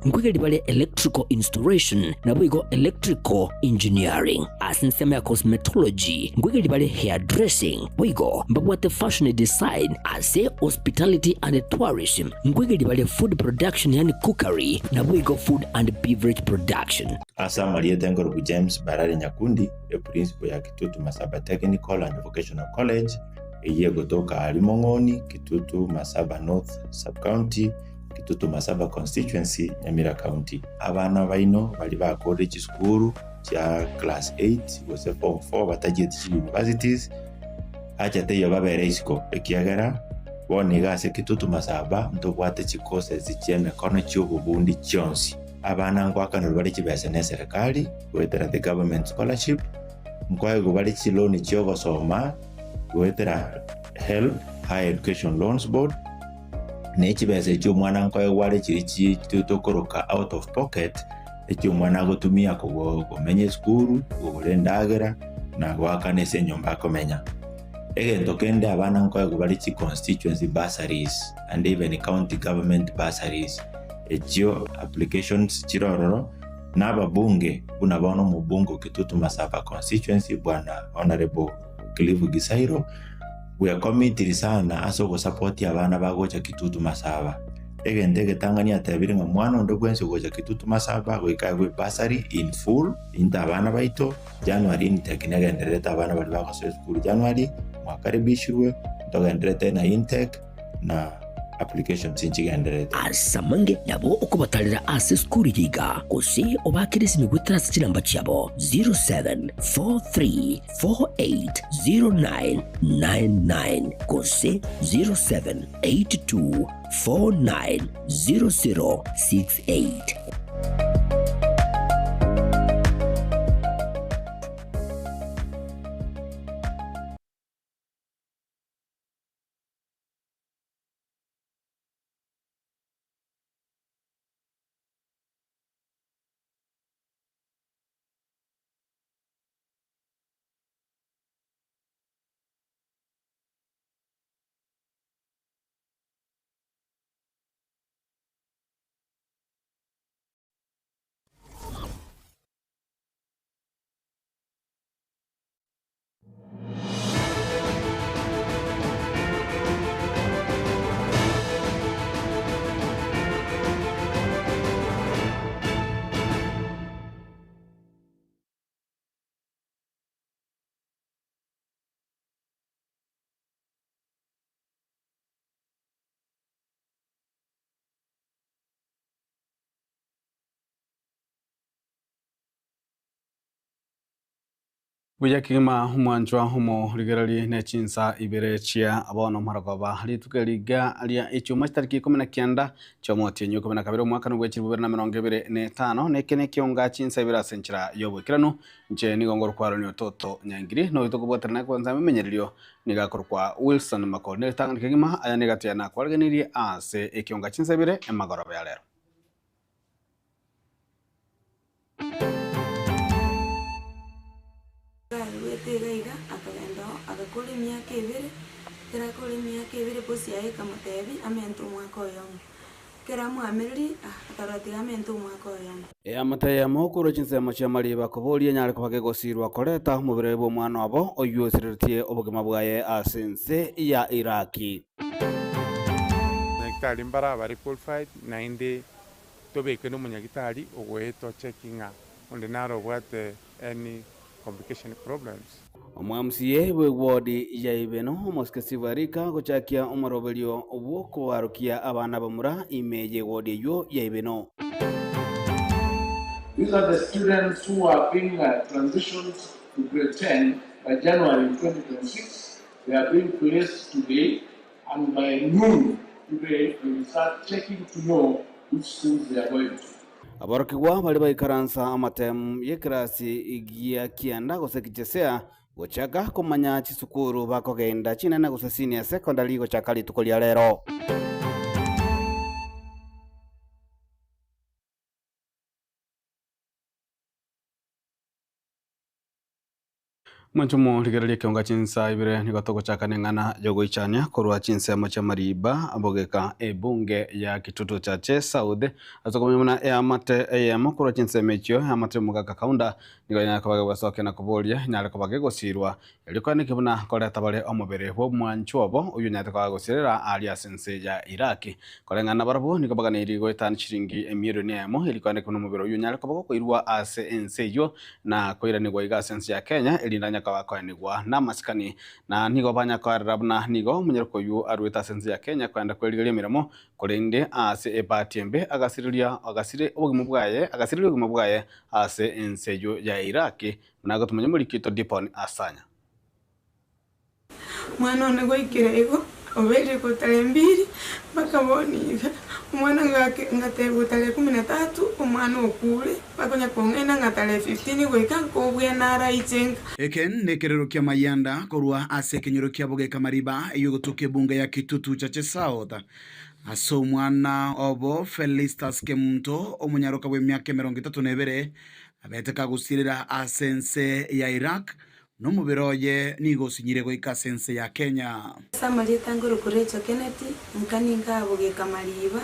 Nkoigereria bare Electrical Installation naboigo Electrical Engineering. Ase ensemo ya Cosmetology nkoigereria bare Hairdressing, boigo mbabwate Fashion Design. Ase Hospitality and Tourism nkoigereria bare Food Production yaani Cookery naboigo Food and Beverage Production. Ase amarieta nkorokwa James Barari Nyakundi, eprinciple ya Kitutu Masaba Technical and Vocational College, eyio egotoka aaria Mong'oni, Kitutu Masaba North Sub-County, Kitutu Masaba Constituency, Nyamira County. Abana baino baria bakorire chisukuru chia class eight gose form four batachieti chi universities, acha teiyo babere isiko ekiagera bono iga ase Kitutu Masaba ntobwate chicourses chi'emekono chi'obobundi chionsi. Abana ngoakanerwa bare chibesa neserekari goetera the government scholarship, nkoegwa bare chiloan chi'ogosoma goetera HELB, Higher Education Loans Board, ne chibesa echio omwana nkoegwa are chiria chi tokoroka out of pocket, echio omwana agotumia kogo komenya esukuru, kogora endagera, na goakana ase enyomba akomenya. Egento kende abana nkoegwa bare chi constituency bursaries and even county government bursaries, echio applications chire ororo, na ababunge buna bono omobunge o Kitutu Masaba constituency bwana Honourable Cliff Gisairo, bwekomitiri sana ase ogosapotia abana bagocha Kitutu Masaba. Egento egetang'ani atebire ng'a mwana onde bwensi ogocha Kitutu Masaba goika aegwe bursary in full into abana baito, January intake negendererete abana baria bagosoa esukuru January, mwakaribishirwe, ntogendererete na intake na applications nchigendererete. Ase amange nabo okobatarera ase esukuru eye iga, gose obaakere esimi goetera ase chinamba chiabo 0743480999 gose 0782490068. Buya kegima omwanchwa omorigereria ne chinsa ibere chia bono marogoba rituko eriga ria echuma chitariki ikomi na kianda chi'omotienyi o ikomi na kabere omwaka bwe chilifu bibere na emerongo ebere na etano na eke nekionga chinsa ibere ase enchera y'oboikeranu inche nigo ngorokwa Aaron Ototo Nyangiri na oyo tokobwaterana kwansa ememenyererio nigo akorokwa Wilson Makori ne ritang'ani kegima aya nigo atiga nakwareganirie ase ekionga chinsa ibere emagoroba ya rero. Aruete iga iga, akagenda oo, agakora emiaka ebere, ekero akora emiaka ebere bosi yaye ekamotebia amente omwaka oyomo. Ekero amwamererie, ah, akarora tiga amente omwaka oyomo. Eamate eyemo korwa chinsemo chi'amariba koboria enyare koba gegosiirwa koreta omobere bw'omwana obo oyio osireretie obogima bwaye ase ense ya Iraki. Abanyagitari mbare abare qualified naende tobeke na omonyagitari ogoeta ocheki ng'a onde nare obwate any complication problems. Omwamca bw'ewodi ya Ibeno, Omosike Steve Arika, gochakia omoroberio bw'okoarokia abana bamura ime y'ewodi eyio ya Ibeno. These are the students who are being transitioned to grade 10 by January 2026. They are being placed today and by noon today we will start checking to know which schools they are going to. Aborokigwa baria baikaransa amatemu y'ekerasi gia kianda gose kichesea gochaka komanya chisukuru bakogenda chinene gose senior secondary gochaka rituko ria rero. Mwanche morigererie ekionga chinsa ibere nigo togochaka neng'ana yogoichania korwa chinsemo chi'amariba bogeka ebunge ya Kitutu Chache South ase okomanya buna eamate eyemo korwa chinsemo echio eamate y'omogaka Kaunda nigo yanyare koba gegwesokia na koboria enyare koba gegosirwa erio koeneki buna koreta bare omobere bw'omwanchwa obo oyio onyarete koba gosirera aaria ase ense ya Iraq. Koreng'ana nabarabwo nigo baganeirie goetania chiringi emilioni eyemo erio koeneki buna omobere oyio onyare koba gokoirwa ase ense eyio na koiranigwa iga ase ense ya Kenya, erinde anye koba akoenigwa namasikani. Na nigo banya koarera buna nigo omonyaroke oyio aruete ase ense ya Kenya koenda kwerigeria emeremo, korende ase ebahati embe agasireria agasire obogima bwaye agasireria obogima bwaye ase ense eyio ya Iraq, buna agotomanya omoriki oito Dipon Asanya. Omwana one goikera igo, obeire gotara embiri mpaka bono iga. Omwana ngake ngatebwa gotara ikomi na tatu, omwana okure, bakonya kong'aina ng'a tarehe fifteen goika nkobwena araiche nka. Eke nekerero ki'amayanda korwa ase ekenyoro kia Bogeka Mariba eyio egotoka ebunge ya Kitutu Chache South. Ase omwana obo Felistus Kemunto, omonyaroka bw'emiaka emerongo etato na ebere, abete kagosirera ase ense ya Iraq, Nomobere oye nigo osinyire goika ase ense ya Kenya. Ase amarieta nkorokwa Rachel Kennedy, nka ninkabogeka mariba,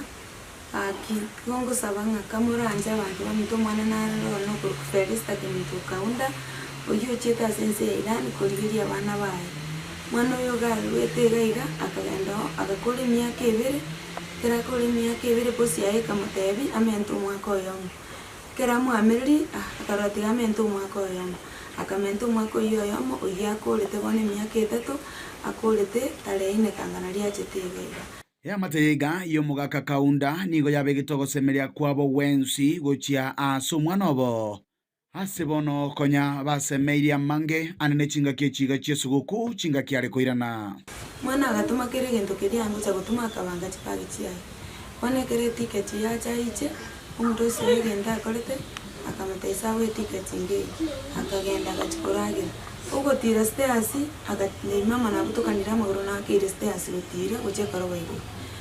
gaki igo ngosaba ng'a kamoranche abanto baminto omwana naroro one okorokwa Felista Kemunto Kaunda, oyio ochiete ase ense ya Iran korigeria abana baye. Omwana oyo iga arwete iga iga, akagenda oo, agakora emiaka ebere, ekero akora emiaka ebere bosi yaye ekamotebia amente omwaka oyomo. Ekero amwamererie, akarora tiga amente omwaka oyomo. Akamenta omwaka oyio oyomo, oyio akoorete bono emiaka etato, akoorete tarehe ine kangana riachete iga iga. Eamate yaiga y'omogaka Kaunda nigo yabegete ogosemeria kwabo gwensi gochia ase omwana obo. Ase bono konya basemeirie amange ane ne chingaki echi iga chi'esuguku, chingaki are koirana. Omwana agatoma kera egento keria angocha gotoma akabanga chibagi chiaye. Bono ekero etiketi yacha aiche, omonto ase oye egento akorete, akamotebia sawa etiketi ngeiyo. Akagenda agachia koragera. Ogotira stairs, agatebia mama nabutokanire amagoro nakeire stairs gotira gochia ekoroba igoro.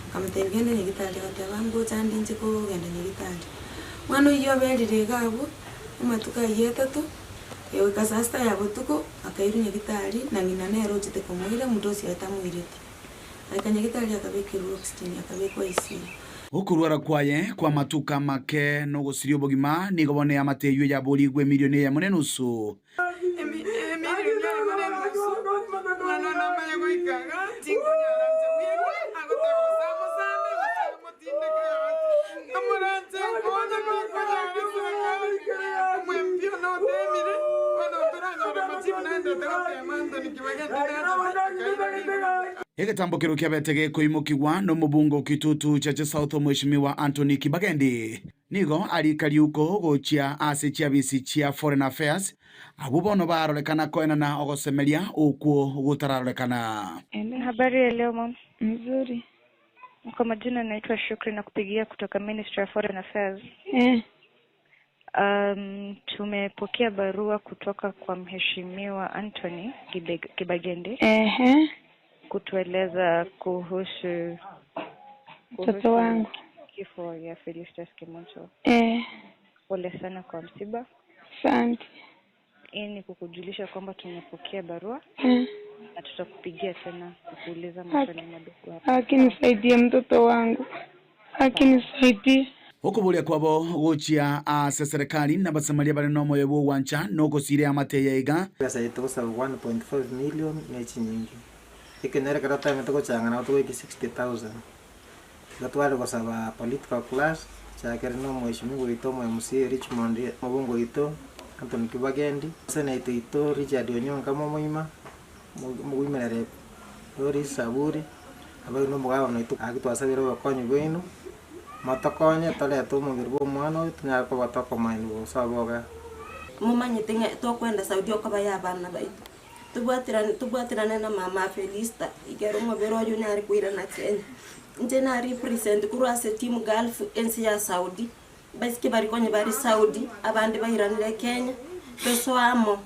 Akamotebia genda nyagitari, agateba ngocha ndi inche kogenda nyagitari. Bono oyio oberire iga abwo, amatuko ayio atato, goika saa sita ya botuko, akairwa nyagitari, na ng'ina nere ochete komoira, omonto osio atamoireti. Agaika nyagitari akabekerwa oxygen, akabekwa ICU. Okorwara kwaye kw'amatuko amake na ogosiria obogima nigo bono eamate eyio yaborigwe emilioni eyemo na enusu. Egetambokero kiabete gekoimokigwa nomobunge o Kitutu Chache South Omweshimiwa Anthony Kibagendi. Nigo arika riuko gochia ase chiabisi chia Foreign Affairs, abwo bono barorekana koenana ogosemeria okwo gotararorekana. Habari ya leo mom. Mzuri. Kwa majina naitwa Shukri na kupigia kutoka Ministry of Foreign Affairs. Eh. Um, tumepokea barua kutoka kwa Mheshimiwa Anthony Kibagendi Ehe. kutueleza kuhusu Mtoto kuhusu wangu. kifo ya Felistus Kimonto. Eh. Pole sana kwa msiba. Asante. Hii ni kukujulisha kwamba tumepokea barua Eh. na tutakupigia tena kukuuliza maswali madogo hapa. Sawa? Akinisaidie mtoto wangu. Akinisaidie. Okoboria kwabo gochia ase serikali na Abasamaria bare nomoyo bw'ogwancha na ogosiria amate aya iga. Ebesa eye togosaba 1.5 million ne chinyinge. Ekenyoro ekero toemete gochanga nabo togoika 60,000. Igo tware gosaba political class, chakere na omweshimiwa oito omo MCA Richmond omobunge oito Anthony Kibagendi, senator oito Richard Onyonka momoima, omogoimera rep Doris Saburi, naboigo na omogabana oito gaki twasabire obokonyi bwaino, motokonye torete omobere bwa omwana oyo tonyare koba tokomoenia gose oboga. Momanyete ng'a tokoenda Saudi okoba ya abana baito. Tobwaterane tobwaterane na mama Felista ekero omobere oye onyare koirana Kenya. Inche na represent korwa ase team Gulf ense ya Saudi, baiseke baria konya bare Saudi, abande bairanire Kenya, tosoe amo,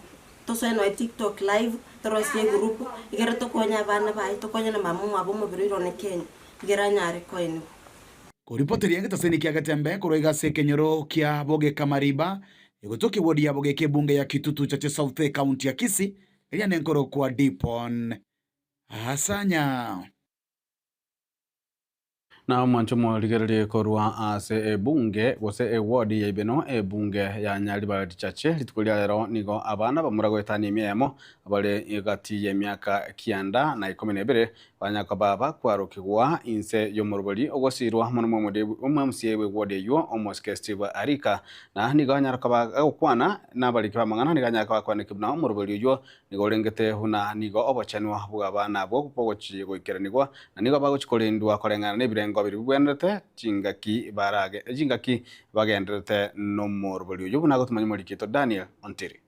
tosoe nonya TikTok live, torosie egroup, ekero tokonye abana baye, tokonye na mama omwabo omobere oirane Kenya, ekero anyare koenigwa. Koripoteria egetaseni kia Getembe korwa iga ase ekenyoro kia Bogeka Mariba, egotokia ewodi ya Bogeka ebunge ya Kitutu Chache South ekaunti ya Kisii. Eria nenkorokwa Dipon Asanya. Na omwancho omorigererie korwa ase ebunge gose eward ya Ibeno ebunge ya Nyaribari Chache rituko ria rero nigo abana bamura goetania emia eyemo abare egati y'emiaka kianda na ikomi na ebere banya koba bakwarokigwa inse y'omorobori ogosirwa mono omw'MCA bw'eward eywo omosike Steve Arika na nigo anyara koba agokwana nabariki b'amang'ana nigo anyara koba akwaneki buna omorobori oywo Nigo orengete buna nigo obochenwa bw'abana abwo bogochia goikeranigwa, na nigo bagochia korendwa koreng'ana nebirengo biria bibwenerete chingaki barage chingaki bagendererete nomorobori oyio buna agotumanya omoriki oito Daniel Ontiri.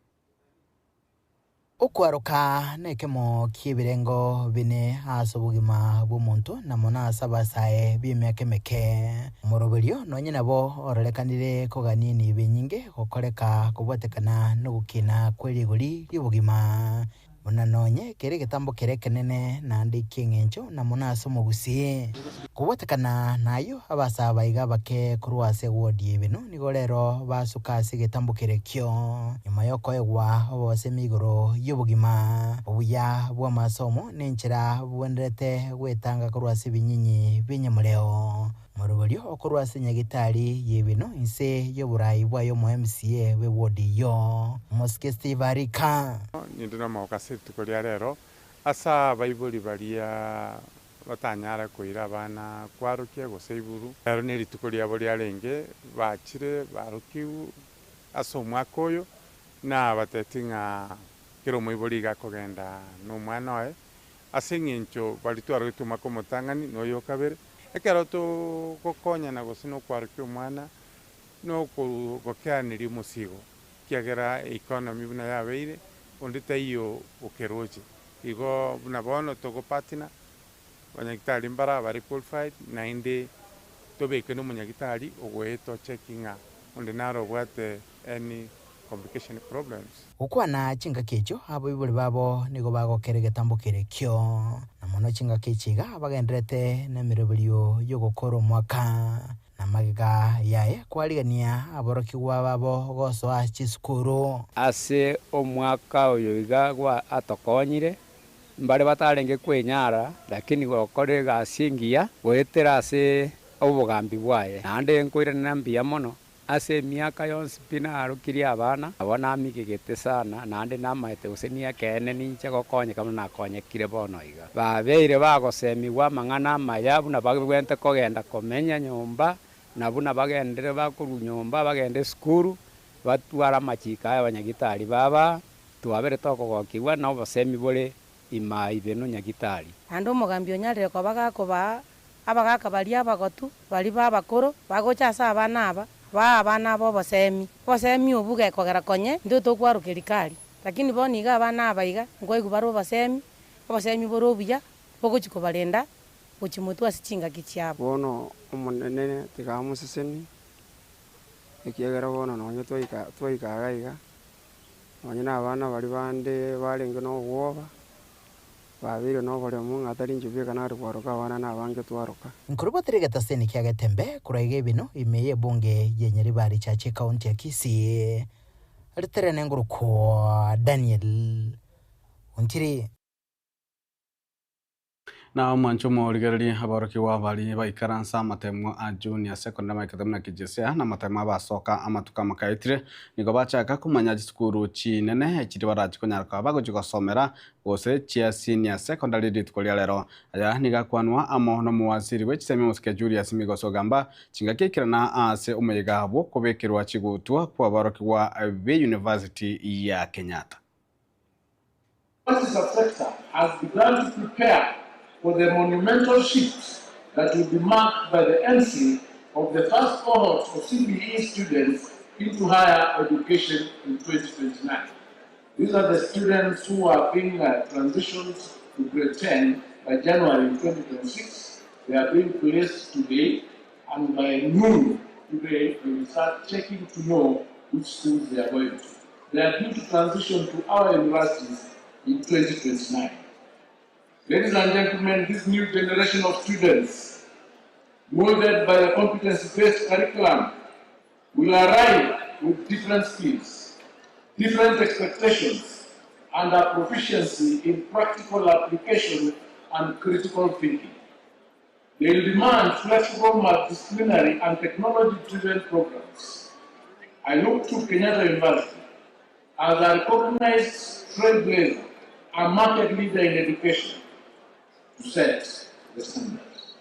Okwaroka nekemo ki'ebirengo bine ase obogima bw'omonto, na mono ase abasae b'emiaka emeke. Omoroberio nonye nabo ororekanire kogania enibo enyinge gokoreka kobwatekana nogokina kwe rigori ri'obogima, buna nonye kere egetambo kere ekenene naende eki'eng'encho na mono ase omogusii. Kobwatekana nayio, abasaa baiga abake korwa ase ewodi y'ebinu nigo rero basuka ase egetambo kere ekio, nyuma y'okoegwa obosemi igoro y'obogima, obuya bw'amasomo, na enchera bobwenerete gwetanga korwa ase ebinyinyi bi'enyamoreo. Moroberio okorwa ase nyagitari y'ebino inse y'oborai bwaye omo MCA bwe ward eyio, Omosike Steve Arika. Ninde nomogoko ase rituko ria rero ase abaibori baria batanyare koira abana kwarokia gose iburu. Rero nerituko riabo riarenge, bachire barokigwe ase omwaka oyo, nabateti ng'a kera omoibori iga akogenda nomwana oye, Ase engencho baria twarogetwe omwaka omotang'ani na oyo o kabere, ekero togokonyana gose nokwarokia omwana, nokogokeaneria omosigo, ekiagera economy buna yabeire, onde taiyo okeroche. Igo buna bono togopartner, abanyagitari mbare abare qualified, naende tobeke na omonyagitari ogoeta ochecki ng'a onde nare obwate any complication problems. Gokwana chingaki echio, abaibori babo nigo bagokera egetambo kere ekio, na mono chingaki echi iga bagendererete nemeroberio y'ogokora omwaka. Na magega yaye kwarigania aborokigwa babo gosoa chisukuru. Ase omwaka oyo iga gwa atokonyire, mbare batarenge kwenyara, lakini gokora egasi engiya goetera ase obogambi bwaye. Naende nkoiranera mbuya mono Ase emiaka yonsi pi narokirie abana, nabo namigegete sana, naende namaete gose nekeene ninche gokonyeka buna nakonyekire bono iga. Babeire bagosemigwa amang'ana amaya buna bagwenerete kogenda komenya nyomba, na buna bagendire bakorwa nyomba bagende esukuru, batware amachiko aya abanyagitari baba, twabere tokogokigwa na obosemi bore ime ibeno nyagitari. Naende omogambi onyarire koba gakobaa Abagaaka baria abagotu, baria b'abakoro, bagocha ase abana aba, baa abana aba obosemi. Obosemi obwo gekogera konye intwe tokwaroka erikari. Lakini bono iga abana aba iga, nkwaigwa bare obosemi, obosemi bore obuya, bogochia kobarenda gochia motwe ase chingaki chiabo. Bono Omonene tiga amosesenie, ekiagera bono nonye twaika twaika iga iga, nonye na abana baria bande barenge na obwoba, Babeire noboremu ng'a tari inche bweka nare kwaroka abana na abange twaroka. Nkorobotire egetaseni kia Getembe korwa iga ebino ime y'ebunge ye Nyaribari Church ekaunti ya Kisii. Riterene ngorokwa Daniel Ontiri. Na omwanche omorigererie aborokigwa baria baikaransa amatemo a Junior Secondary amaikete buna KJSEA na amatemo abasoka amatuko amakaetire nigo bachaka komanya chisukuru chinene chiria barachi konyara koba bagochi gosomera gose chia Senior Secondary rituko ria rero. Aya nigo akwanwa amo nomowaziri bwe chisemi omosike Julius Migos Ogamba chingaki aikerana ase omoyega bw'okobekerwa chigutwa kw'aborokigwa be University ya Kenyatta. Justice sector has begun to prepare for the monumental shift that will be marked by the entry of the first cohort of CBE students into higher education in 2029. These are the students who are being uh, transitioned to grade 10 by January 2026. They are being placed today, and by noon today, we will start checking to know which schools they are going to. They are due to transition to our universities in 2029. Ladies and gentlemen, this new generation of students, molded by the competency-based curriculum, will arrive with different skills, different expectations, and a proficiency in practical application and critical thinking. They will demand flexible multidisciplinary and technology-driven programs. I look to Kenyatta University as a recognized trailblazer and market leader in education to set the standards.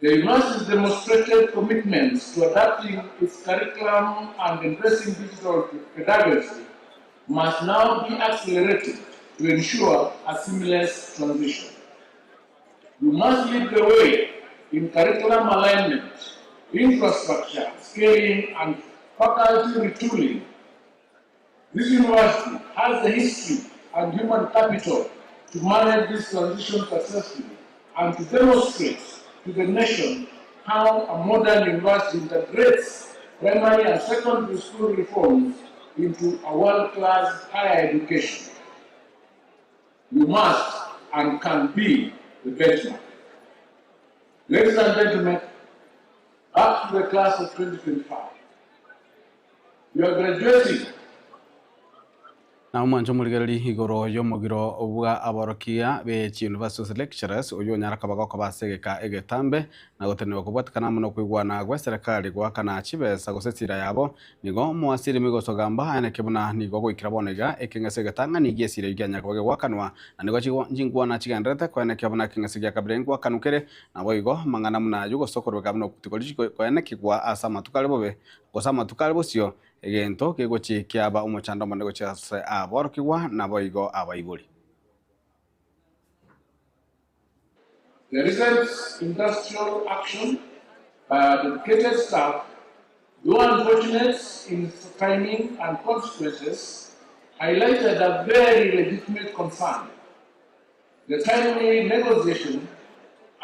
The university's demonstrated commitments to adapting its curriculum and embracing digital pedagogy must now be accelerated to ensure a seamless transition. You must lead the way in curriculum alignment, infrastructure, scaling, and faculty retooling. This university has the history and human capital to manage this transition successfully and to demonstrate to the nation how a modern university integrates primary and secondary school reforms into a world-class higher education. You must and can be the benchmark. Ladies and gentlemen, back to the class of 2025. You are graduating Na omwancho omorigereri igoro y'omogiro bwa aborokia be chiuniversity lecturers oyio onyara koba gokoba ase egeka egetambe na gotenenigwa kobwatekana amo nokoigwana gwe serikali goakana chibesa gose esira yabo nigo omowasiri Migos Ogamba aeneke buna nigo goikera bono iga ekeng'ese egetang'ani gie esira eyio kianyara koba kegoakanwa na nigo chinkwana chigendererete koenekia buna ekeng'ese gia kabere nkoakanwa kere naboigo amang'ana buna ayio gose okorueka buna tikori koenekigwa ase amatuko are bobe gose amatuko are bosio Egento kegochia kiaba omochando omonene gochia ase aborokigwa, naboigo abaibori. The recent industrial action by our dedicated staff, though unfortunate in its timing and consequences, highlighted a very legitimate concern. The timely negotiation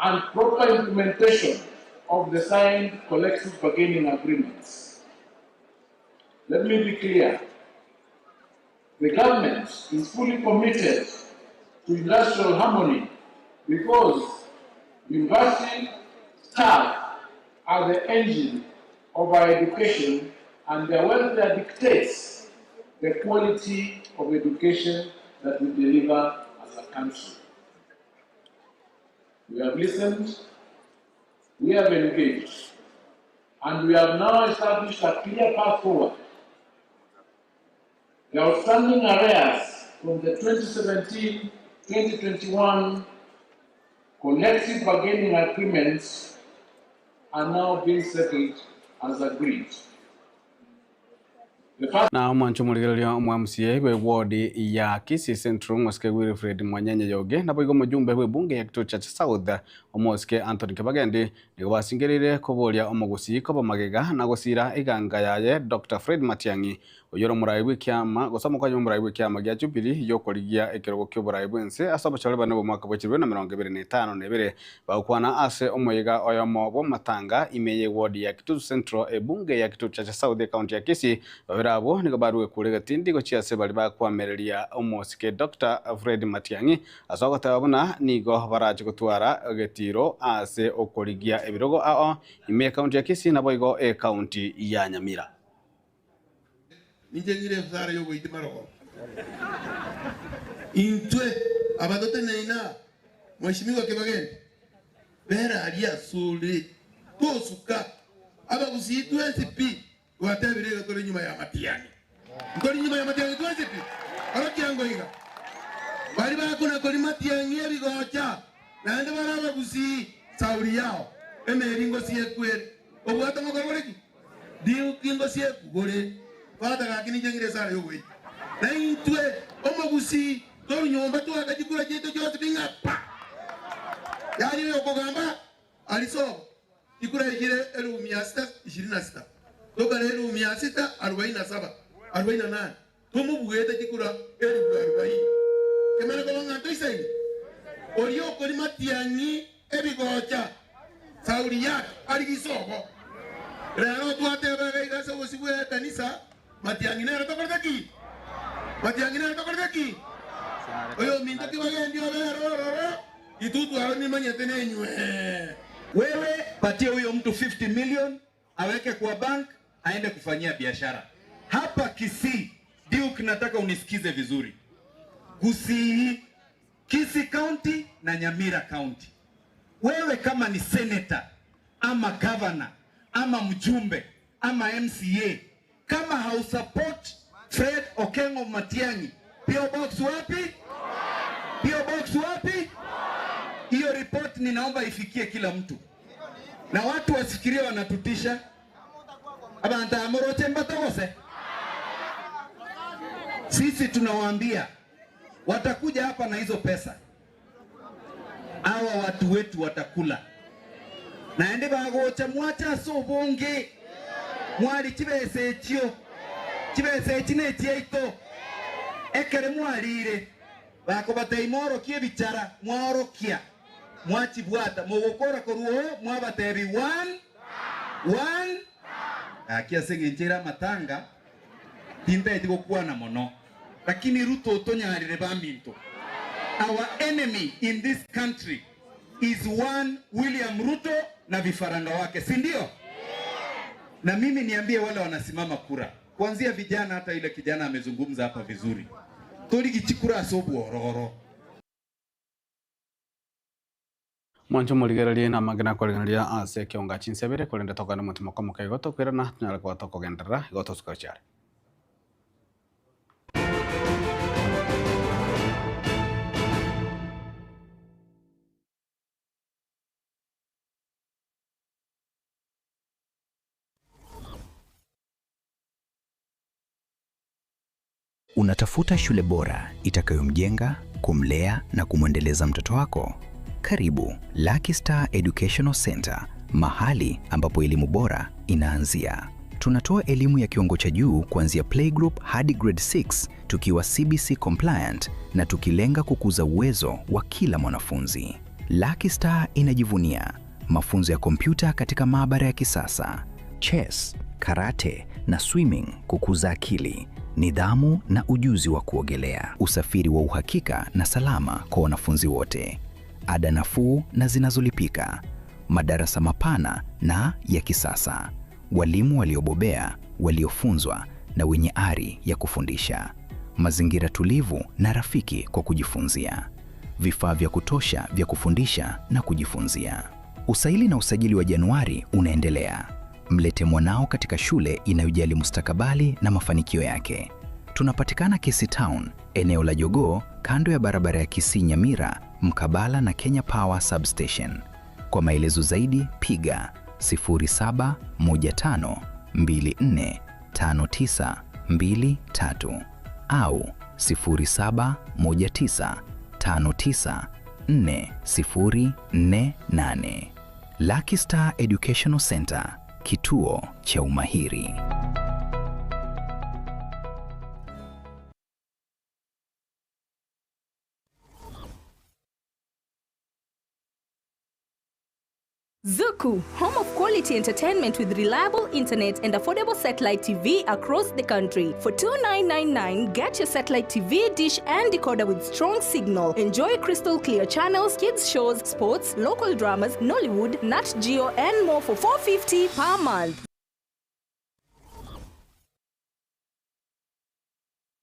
and proper implementation of the signed collective bargaining agreements. Let me be clear. The government is fully committed to industrial harmony because university staff are the engine of our education and their welfare dictates the quality of education that we deliver as a country. We have listened, we have engaged, and we have now established a clear path forward. The outstanding arrears from the 2017-2021 collective bargaining agreements are now being settled as agreed. Na omwancho omorigereria omo MCA bwe ward ya Kisii Central omosike Wilfred Mwanyenye Yoge naboigo omojumbe bwe bunge ya Kituo Chache South omosike Anthony Kibagendi nigo basingereire koboria omogusii koba magega na gosira eganga yaye Doctor Fred Matiang'i oyio ore omorai bw'ekiama gose omokonyi bw'omorai bw'ekiama gia Jubilee yokorigia ekerogo ki'oborai bw'ense ase obochore bane bw'omwaka bwa chilifu 2022 Bagokwana ase omoyega oyomo bw'amatanga ime y'eward ya Kitutu Central, ebunge ya Kitutu Chache South ecounty ya Kisii, babere abwo nigo barue kure egetindi gochia ase baria bakoamereria omosike Doctor Fred Matiang'i ase ogoteba buna nigo barache gotwara egetiro ase okorigia ebirogo ao ime y'ecounty ya Kisii naboigo ecounty ya Nyamira. Ninche ng'ire esara y'ogoitima marogoba. Intwe aba toteneine aa, Mheshimiwa Kibagendi, bera aria asore, tosuka. Abagusii twensi pi twatebire iga tore nyuma ya Matiang'i. Ntori nyuma ya Matiang'i twensi pi? Orokia ngoiga. Baria bakona koria Matiang'i ebigocha, naende bare abagusii, sauri yao, emeri ngosi ekwere. Obwate ngokora gore ki? Ndiuki ngosieku gore, Tata gaki ninche ng'ire esara y'ogoita. Na intwe omogusii toru nyomba twaka chikura chiaito chionsi pi ng'a pa. Yaani oyokogamba ari sobo chikura echire elifu mia sita ishirini na sita tokare elifu mia sita arobaini na saba arobaini na nane tomobuete chikura elifu arobaini. Kemane koba ng'a ntoisaine? Oria okori matiang'i ebigocha sauri yake ari gisobo. Rero twateba iga iga ase obosio bwe ekanisa, Matiang'i nere tokorete ki? Matiang'i nere tokorete ki? Oyominto kibagendi obere ororo, intwe twaro nimanyete nenywe. Wewe patie huyo mtu 50 million aweke kwa bank aende kufanyia biashara. Hapa Kisii, Duke, nataka unisikize vizuri. Gusii, Kisii County na Nyamira County. Wewe kama ni senator ama governor ama mjumbe ama MCA, kama hausupport Fred Okengo Matiang'i, PO box wapi? PO box wapi? Hiyo report ninaomba ifikie kila mtu, na watu wasifikirie wanatutisha abantu amoroche mbatogose. Sisi tunawaambia watakuja hapa na hizo pesa, hawa watu wetu watakula naende bagocha mwacha ase obonge mwari chibesa echio chibesa echi na echiaito ekere mwarire bakobatei mworokia ebichara mwaorokia mwachibwata mogokora korwa oo mwabatebi one one gaki ase eng'encho ere amatanga tintaeti gokwana mono lakini Ruto otonyarire baminto. Our enemy in this country is one William Ruto na vifaranga wake, si ndio? Na mimi niambie wale wanasimama kura, kuanzia vijana, hata ile kijana amezungumza hapa vizuri, torigichikura ase obwororo. Mwancho morigererie na amang'ina korengereria ase ekionga chinsebere korende tokogenda omotima kwa omoka igo tokoirana tonyare koba tokogenderera igo tosuka gochia are. Unatafuta shule bora itakayomjenga, kumlea na kumwendeleza mtoto wako? Karibu Lucky Star Educational Center, mahali ambapo elimu bora inaanzia. Tunatoa elimu ya kiwango cha juu kuanzia playgroup hadi grade 6 tukiwa CBC compliant na tukilenga kukuza uwezo wa kila mwanafunzi. Lucky Star inajivunia mafunzo ya kompyuta katika maabara ya kisasa, chess, karate na swimming kukuza akili, nidhamu na ujuzi wa kuogelea, usafiri wa uhakika na salama kwa wanafunzi wote, ada nafuu na zinazolipika, madarasa mapana na ya kisasa, walimu waliobobea, waliofunzwa na wenye ari ya kufundisha, mazingira tulivu na rafiki kwa kujifunzia, vifaa vya kutosha vya kufundisha na kujifunzia. Usaili na usajili wa Januari unaendelea. Mlete mwanao katika shule inayojali mustakabali na mafanikio yake. Tunapatikana Kisii Town, eneo la Jogoo, kando ya barabara ya Kisii Nyamira, mkabala na Kenya Power Substation. Kwa maelezo zaidi piga 0715245923 au 0719594048. Lucky Star Educational Center, kituo cha umahiri. Zuku, home of quality entertainment with reliable internet and affordable satellite TV across the country. For 2999, get your satellite TV, dish and decoder with strong signal. Enjoy crystal clear channels, kids shows, sports, local dramas, Nollywood, Nat Geo and more for 450 per month.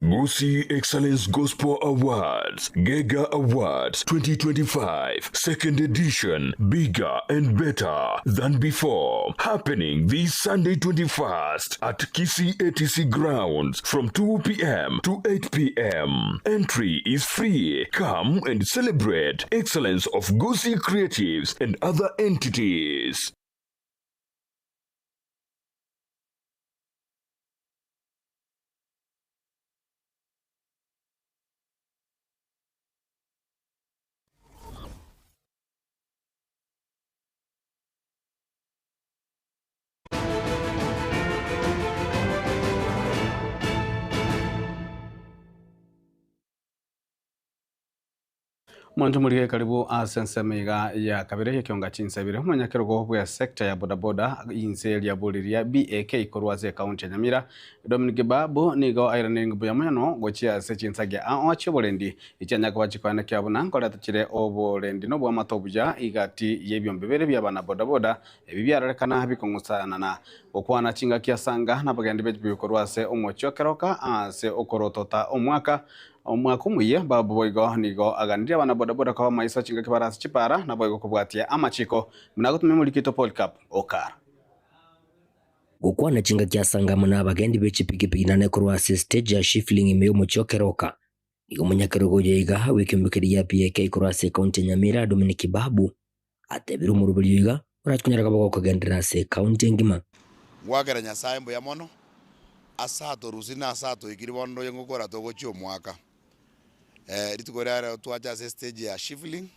Gusii Excellence Gospel Awards, Gega Awards 2025, second edition, bigger and better than before. Happening this Sunday 21st at Kisii ATC Grounds from 2 p.m. to 8 p.m. Entry is free. Come and celebrate excellence of Gusii creatives and other entities. Mwancho murige karibu ase ensemo iga ya kabere ekionga chinsebire omonyakerogo bwa sector ya bodaboda inse riaburiria BAK korwa ase ekaunti ya Nyamira Dominic Babu nigo airanire buya mono gochia ase chinsagia ao chioborendi echianya chikwane kia buna nkoreta chire oborendi no bwamato buya igati yebyombe bibere bya bana bodaboda ebi byararekana bikong'usana na gokwana chingaki asanga nabagendi bebikorwa ase omochio keroka ase okorotota omwaka. Omwaka omoyia Babu boigo nigo aganirie abana bodaboda koba maiso chingaki bare ase chipara naboigo kobwatia amachiko buna agotumia omorikito Polycarp Okara. Gokwana chingaki ase amo na abagendi be chipigipigi nane korwa ase stage ya Shifling ime y'omochie o Keroka. Nigo omonyakerogo oyo iga bw'ekeombe keria gia PAK korwa ase ekaunti ya Nyamira Dominic Babu atebire omoroberio iga orache konyara koba gokogenderera ase ekaunti engima. Ngoakera Nyasae mbuya mono ase atorusirie na ase atoikirie bono ndoche ngokora togochia omwaka. Rituko riria rero twacha ase estage ya Shifling,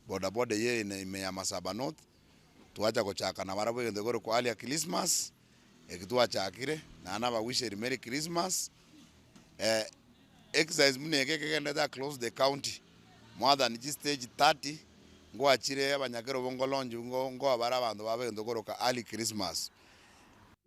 bodaboda eyio ere ime ya Masaba North, twacha gochaka nabarabwo egento gekorokwa earlier Christmas, eki twachakire, naende nabawishere Merry Christmas. Exercise buna eke ekegenderete across the county, more than chistage 30, ngwachire abanyakerobo ngolonch ngoa bare abanto babo egento koroka early Christmas.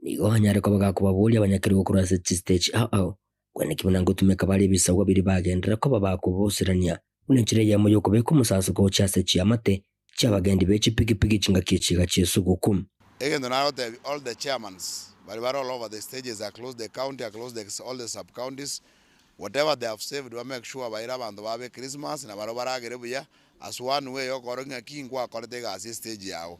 Nigo anyare koba gakobaboria abanyakerogo korwa ase chistage ao ao, kweneki buna ngotumeka bare ebisagwa biria bagenderera koba bakoboserania buna enchera eyemo y'okobeka omosaso gocha ase chiamate chi'abagendi be chipigipigi chingaki echiga chi'esuguku. Egento nagotebia all the chairmans baria bare all over the stages across the county across the all the sub counties whatever they have saved ba make sure baire abanto babo echristmas na barabwo baragere buya as one way yokoorokia ng'a ki nkwakorete egasi estage yago.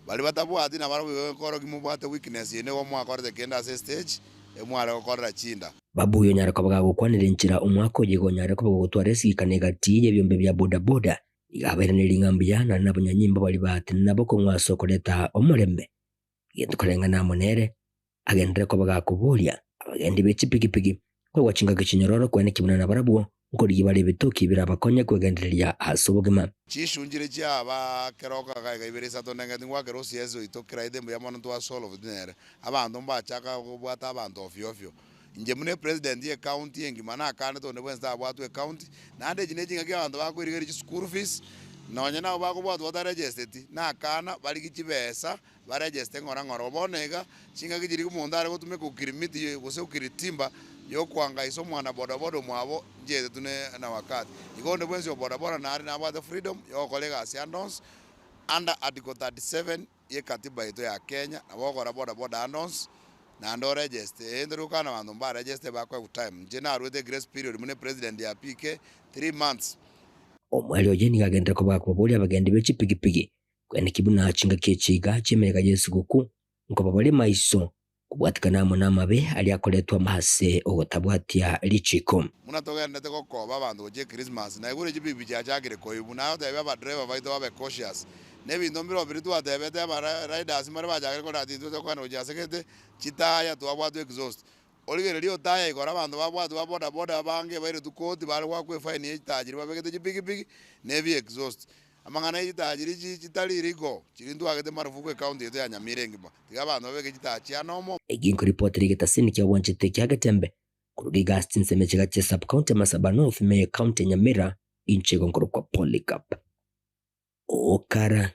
Baria batabwati nabarabwo igo ekorokia mobwate weakness eye nigo mwakorete kende ase estage emware gokorera chinda. Babu oyo onyare koba gagokwanera enchera omwaka oyo igo onyare koba gogotwara esigikano egati y'ebiombe bia bodaboda Iga abairanerie ng'a mbuya naende nabanyanyimbo baria baatenena bokong'u ase okoreta omorembe. Egento koreng'ana amo nere, agenderere koba gakoboria abagendi be chipigipigi koegwa chingaki chinyororo kweneki buna nabarabwo nkorigia bare ebitoki birabakonye kwegendereria ase obogima. Chishunchire chiaba keroka gaiga ibere isato ndengeti ngwakera osiesi oito keraite mbuya mono ntwa solved nere. Abanto mbachaka kobwata abanto ofio ofio. Inche buna epresident ye county engima nakanete onde bwensi tabwatwe ecounty, naende echi nechingaki abanto bakoirigeria chischool fees, nonye nabo bakobwatwa bataregesteti, nakana barigie chibesa baregeste ng'ora ng'ora. Bono iga, chingaki chiria omonto are gotumeka okirimiti gose okiritimba yokoangaisa omwana bodaboda omwabo nchiaetetwe ne na wakati. Igo onde bwensi o bodaboda nare nabwate freedom yogokora egasi ande onsi under article 37 ye katiba yaito ya Kenya, nabo ogokora boda boda ande onsi, naende oregeste. Ee ntori gokana abanto mbaregeste bakoegwa time. Inche naruete egrace period buna epresident ya PK, 3 months. Omweri oye nigo agenderere koba gakobaboria abagendi be chipigipigi, kweneki buna chingaki echi iga chi'emeyega y'esuguku, nkoba bare maiso kobwatikana amo namabe aria akoretwa ase ogotabwatia richiiko. Buna togenderete gokoba abanto gochia echristmas, naigure chipigipigi chiachakire koibwa, nagotebia abadriver baito babe cautious, na ebinto mbirobio biria twatebete aba riders mbare bachakire korora ati intwe tokogenda gochia ase gete, chitaya twabwatwa exhaust. Origereria otaya igoro abanto babwatwa ba boda boda abange bairetwe koti bare goakwa efaini ya chitaya chiria babegete chipigipigi na ebi exhaust. Amang'ana ya chitaya chiria chi chitari legal chiria ntwagete marufuku ecounty yaito ya Nyamira engima. Tiga abanto babeke chitaya chia normal. Eki nkoripotera egetasini kia bwanchete kia Getembe korwa iga ase chinsemo echiga chia sub county ya Masaba North ime ye county ya Nyamira inche igo nkorokwa Polycarp Okara.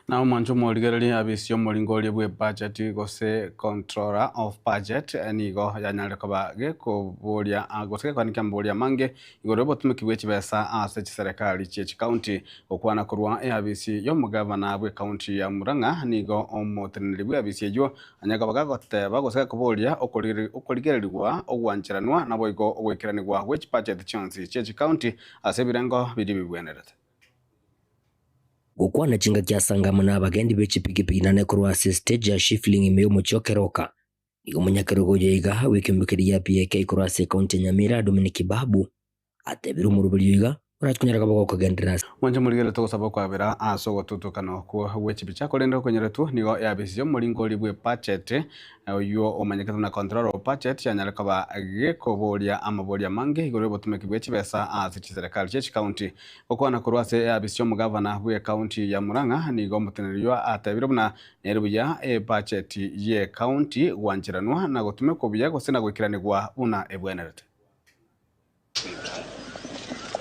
Na omwancho omorigereria abisi omoringoria bwe budget gose controller of budget nigo yanyarire koba gekoboria gose gekoanikia amaboria amange igoro y'obotumeki bwe chibesa ase chiserekari chie chikaunti. Gokwana korwa eabisi y'omogavana bwe county ya Murang'a nigo omoteneneri bwe abisi eywo anyare koba gagoteba gose gakoboria okorigererigwa ogwancheranwa naboigo ogoikeranigwa gwe chibudget chionsi chie chikaunti ase ebirengo biria bibwenerete. Gokwana chingaki ase amo na abagendi be chipigipigi nane korwa ase stage ya Shifling ime y'omochie o Keroka. Nigo omonyakerogo oyo iga bw'ekeombe keria gia PAK korwa ase ekaunti ya Nyamira Dominic Babu atebire omoroberio iga orache konyara koba gokogenderera ase Mwanche morigere togosaba okwabera ase ogotutukana okwo gwe chibicha, korende okonyeretwe nigo yabisirie omoringori bwe budget oyio omanyekete buna controller of budget yanyare koba gekoboria amaboria amange igoro y'obotumeki bwe chibesa ase chiserekari chie chikaunti. Gokwana korwa ase eabisi y'omogavana bw'ecounty ya Murang'a nigo omoteneneri oyio atebire buna nere buya ebudget y'ecounty gwancheranwa na gotumekwa buya gose na goikeranigwa buna ebwenerete.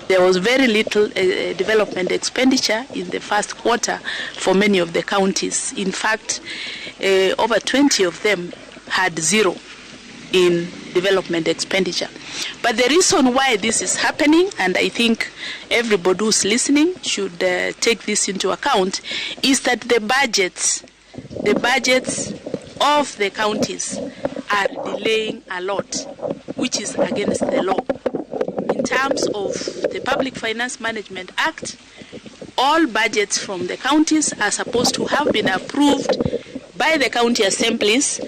There was very little uh, development expenditure in the first quarter for many of the counties. In fact, uh, over 20 of them had zero in development expenditure. But the reason why this is happening, and I think everybody who's listening should uh, take this into account, is that the budgets, the budgets of the counties are delaying a lot, which is against the law. In terms of the Public Finance Management Act, all budgets from the counties are supposed to have been approved by the county assemblies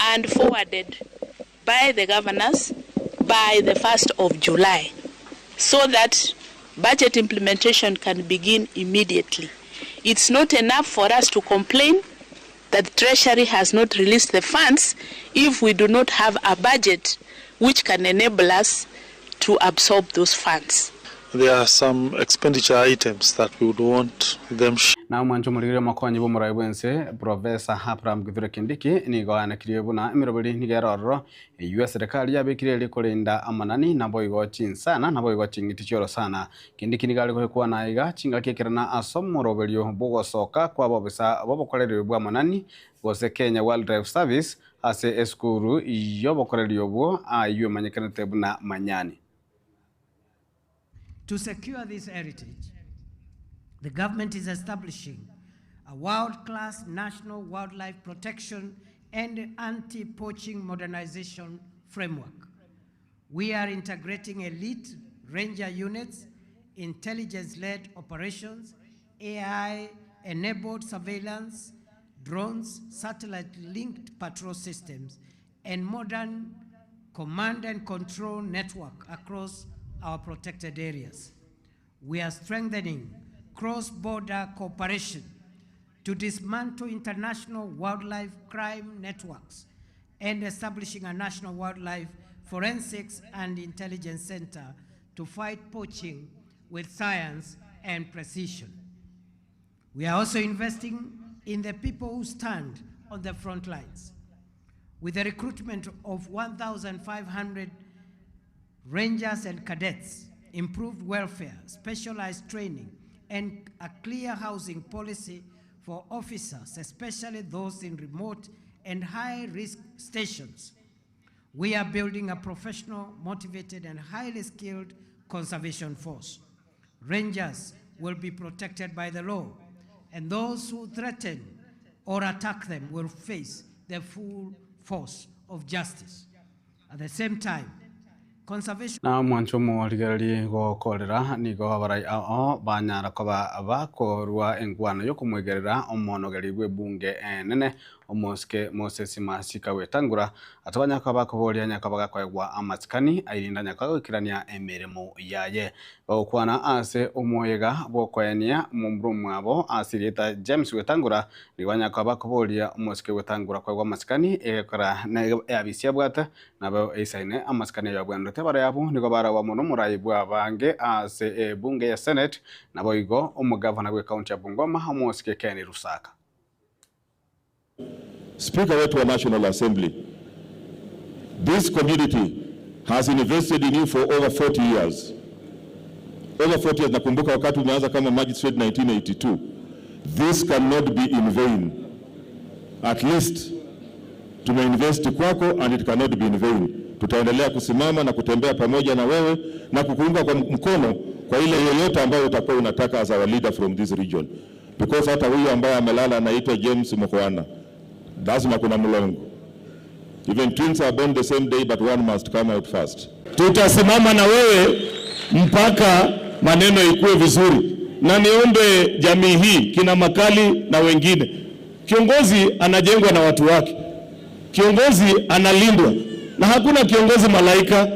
and forwarded by the governors by the 1st of July so that budget implementation can begin immediately. It's not enough for us to complain that Treasury has not released the funds if we do not have a budget which can enable us to absorb those funds. There are some expenditure items that we would want them. Na omwancho omorigeri omokonyi bw'omorai bw'ense, Professor Abraham Kithure Kindiki nigo aenekirie buna emeroberi nigo ere ororo eyio eserekari yabekire erio korenda amanani naboigo chinsana naboigo ching'iti chi'orosana. Kindiki nigo are goikwana aiga chingaki ekerana ase omoroberio bw'ogosoka kw'abobisa b'obokoreri bw'amanani gose Kenya Wildlife Service ase esukuru y'obokoreri obwo ayio emanyekanete buna Manyani. To secure this heritage, the government is establishing a world-class national wildlife protection and anti-poaching modernization framework. We are integrating elite ranger units, intelligence-led operations, AI-enabled surveillance, drones, satellite-linked patrol systems, and modern command and control network across our protected areas. We are strengthening cross-border cooperation to dismantle international wildlife crime networks and establishing a national wildlife forensics and intelligence center to fight poaching with science and precision. We are also investing in the people who stand on the front lines. With the recruitment of 1,500 rangers and cadets, improved welfare, specialized training, and a clear housing policy for officers, especially those in remote and high-risk stations. We are building a professional, motivated, and highly skilled conservation force. Rangers will be protected by the law, and those who threaten or attack them will face the full force of justice. At the same time, conservation Na omwancho omorigereria gokorera nigo abarai ao banyara koba bakorwa engwano yokomwegerera omonogeri bw'ebunge enene omosike Moses Masika Wetangula ase banyara koba bakoboria nyaka bagakoegwa amasikani airinda nyaka goikerania emeremo yaye. Bagokwana ase omoyega bw'okoenia momura omwabo ase erieta James Wetangula nigo banyara koba bakoboria omosike Wetangula koegwa amasikani egekora na eabisi abwate Nabo eisaine amasikani ayabwenerete baria abwo nigo baragwa mono omorai bw'abange ase ebunge ya Senate, naboigo omogavana bw'ecounty ya Bungoma omosike Ken Lusaka. Speaker wetu wa National Assembly, this community has invested in you for over 40 years. Over 40 years, nakumbuka wakati umeanza kama magistrate 1982. This cannot be in vain. At least tumeinvest kwako and it cannot be in vain. Tutaendelea kusimama na kutembea pamoja na wewe na kukuunga kwa mkono kwa ile yoyote ambayo utakuwa unataka as our leader from this region. Because hata huyu ambaye amelala anaitwa James Mukhwana, lazima kuna mlongo. Even twins are born the same day but one must come out first. Tutasimama na wewe mpaka maneno ikuwe vizuri, na niombe jamii hii kina Makali na wengine, kiongozi anajengwa na watu wake, kiongozi analindwa, na hakuna kiongozi malaika.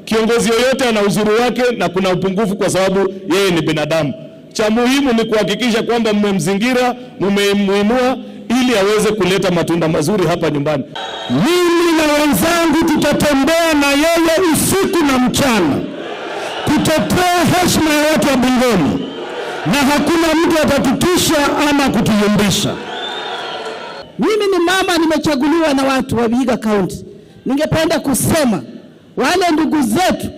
Kiongozi yoyote ana uzuri wake na kuna upungufu, kwa sababu yeye ni binadamu. Cha muhimu ni kuhakikisha kwamba mmemzingira, mmemuinua ili aweze kuleta matunda mazuri hapa nyumbani. Mimi na wenzangu tutatembea na yeye usiku na mchana kutetea heshima ya watu wa Bungoma, na hakuna mtu atatutisha ama kutuyumbisha. Mimi ni mama, nimechaguliwa na watu wa Vihiga County. Ningependa kusema wale ndugu zetu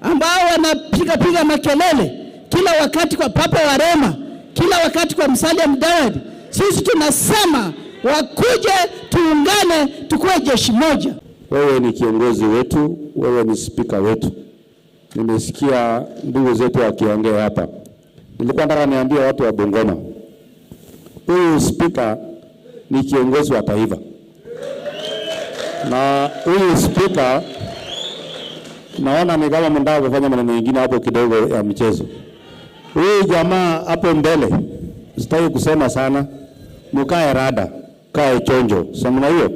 ambao wanapiga piga makelele kila wakati kwa Papa wa Roma, kila wakati kwa Musalia Mudavadi, sisi tunasema wakuje, tuungane, tukuwe jeshi moja. Wewe ni kiongozi wetu, wewe ni spika wetu. Nimesikia ndugu zetu wakiongea hapa. Nilikuwa nataka niambie watu wa Bungoma, huyu spika ni kiongozi wa taifa. Na huyu spika naona ni kama mnataka kufanya maneno mengine hapo kidogo ya mchezo. Huyu jamaa hapo mbele, sitaki kusema sana, mkae rada, kae chonjo, samna hiyo.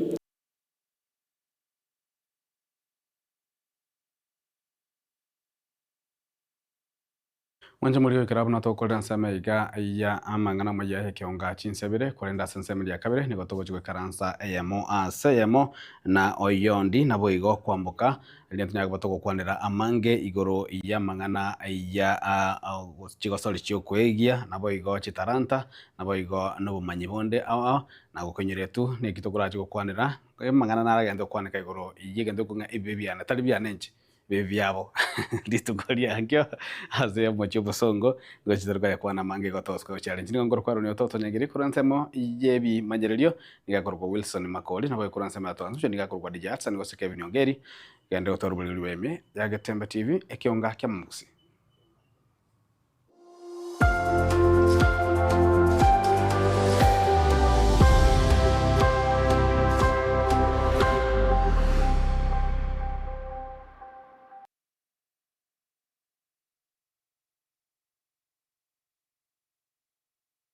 Mwanche muri gikira buna tokorera nseme iga ya amang'ana maya ya kionga chinsebere korenda ase nseme ria kabere nigo togochi goikaransa eyemo ase eyemo na oyondi nabo igo kwamboka riria ntonyara koba togokwanera amange igoro ya amang'ana ya chigosori chiokoegia nabo igo chitaranta nabo igo na obomanyi bonde ao ao na gokonyeria tu neki tokorachi gokwanera amang'ana naragente gokwaneka igoro ya egento ekong'a ebibe biane tari biane inche bibe biabo rituko riankio ase omochie obosongo nigo chitari kwana amange igo togosuka gochia inche nigo nkorokwa Aaron Ototo Nyagiri korwa ensemo ya ebimanyererio niga akorokwa Wilson Makori nabo korwa ensemo ya Transmission niga akorokwa DJ Hudson gose Kevin Ongeri gende gotwara oboreri bwa ime ya Getembe TV ekionga kia Momusi.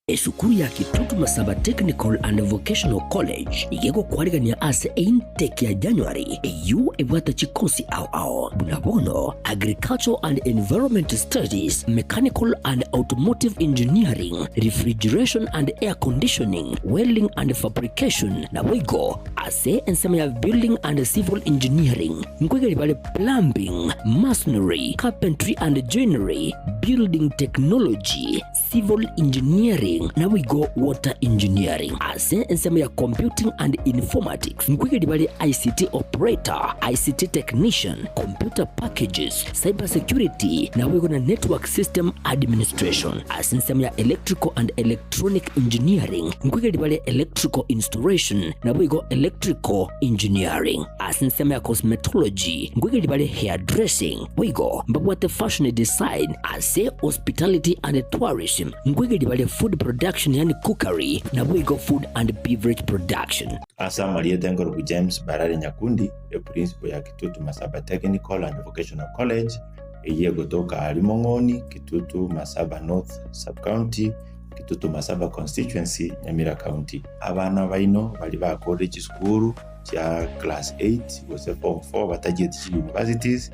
Esukuru ya Kitutu Masaba Technical and Vocational College igegokwarigania ase intake ya January eyio ebwate chikosi ao ao buna bono Agricultural and Environment Studies, Mechanical and Automotive Engineering, Refrigeration and Air Conditioning, Welding and Fabrication naboigo ase ensemo ya Building and Civil Engineering nkoigeri bare Plumbing, Masonry, Carpentry and Joinery, Building Technology, Civil Engineering naboigo Water Engineering. Ase ensemo ya Computing and Informatics nkoigeri bare ICT Operator, ICT Technician, Computer Packages, Cyber Security naboigo na Network System Administration. Ase ensemo ya Electrical and Electronic Engineering nkoigeri bare Electrical Installation naboigo Electrical Engineering. Ase ensemo ya Cosmetology nkoigeri bare Hairdressing boigo mbabwate Fashion Design. Ase Hospitality and Tourism nkoigeri bare Food Production yani Cookery naboigo Food and Beverage Production. Ase amarieta enkorokwa James Barari Nyakundi, eprinciple ya Kitutu Masaba Technical and Vocational College, eyio egotoka aria Mong'oni, Kitutu Masaba North Sub-County, Kitutu Masaba Constituency, Nyamira County. Abana baino baria bakorire chisukuru chia class 8 gose form 4 batachieti chi universities,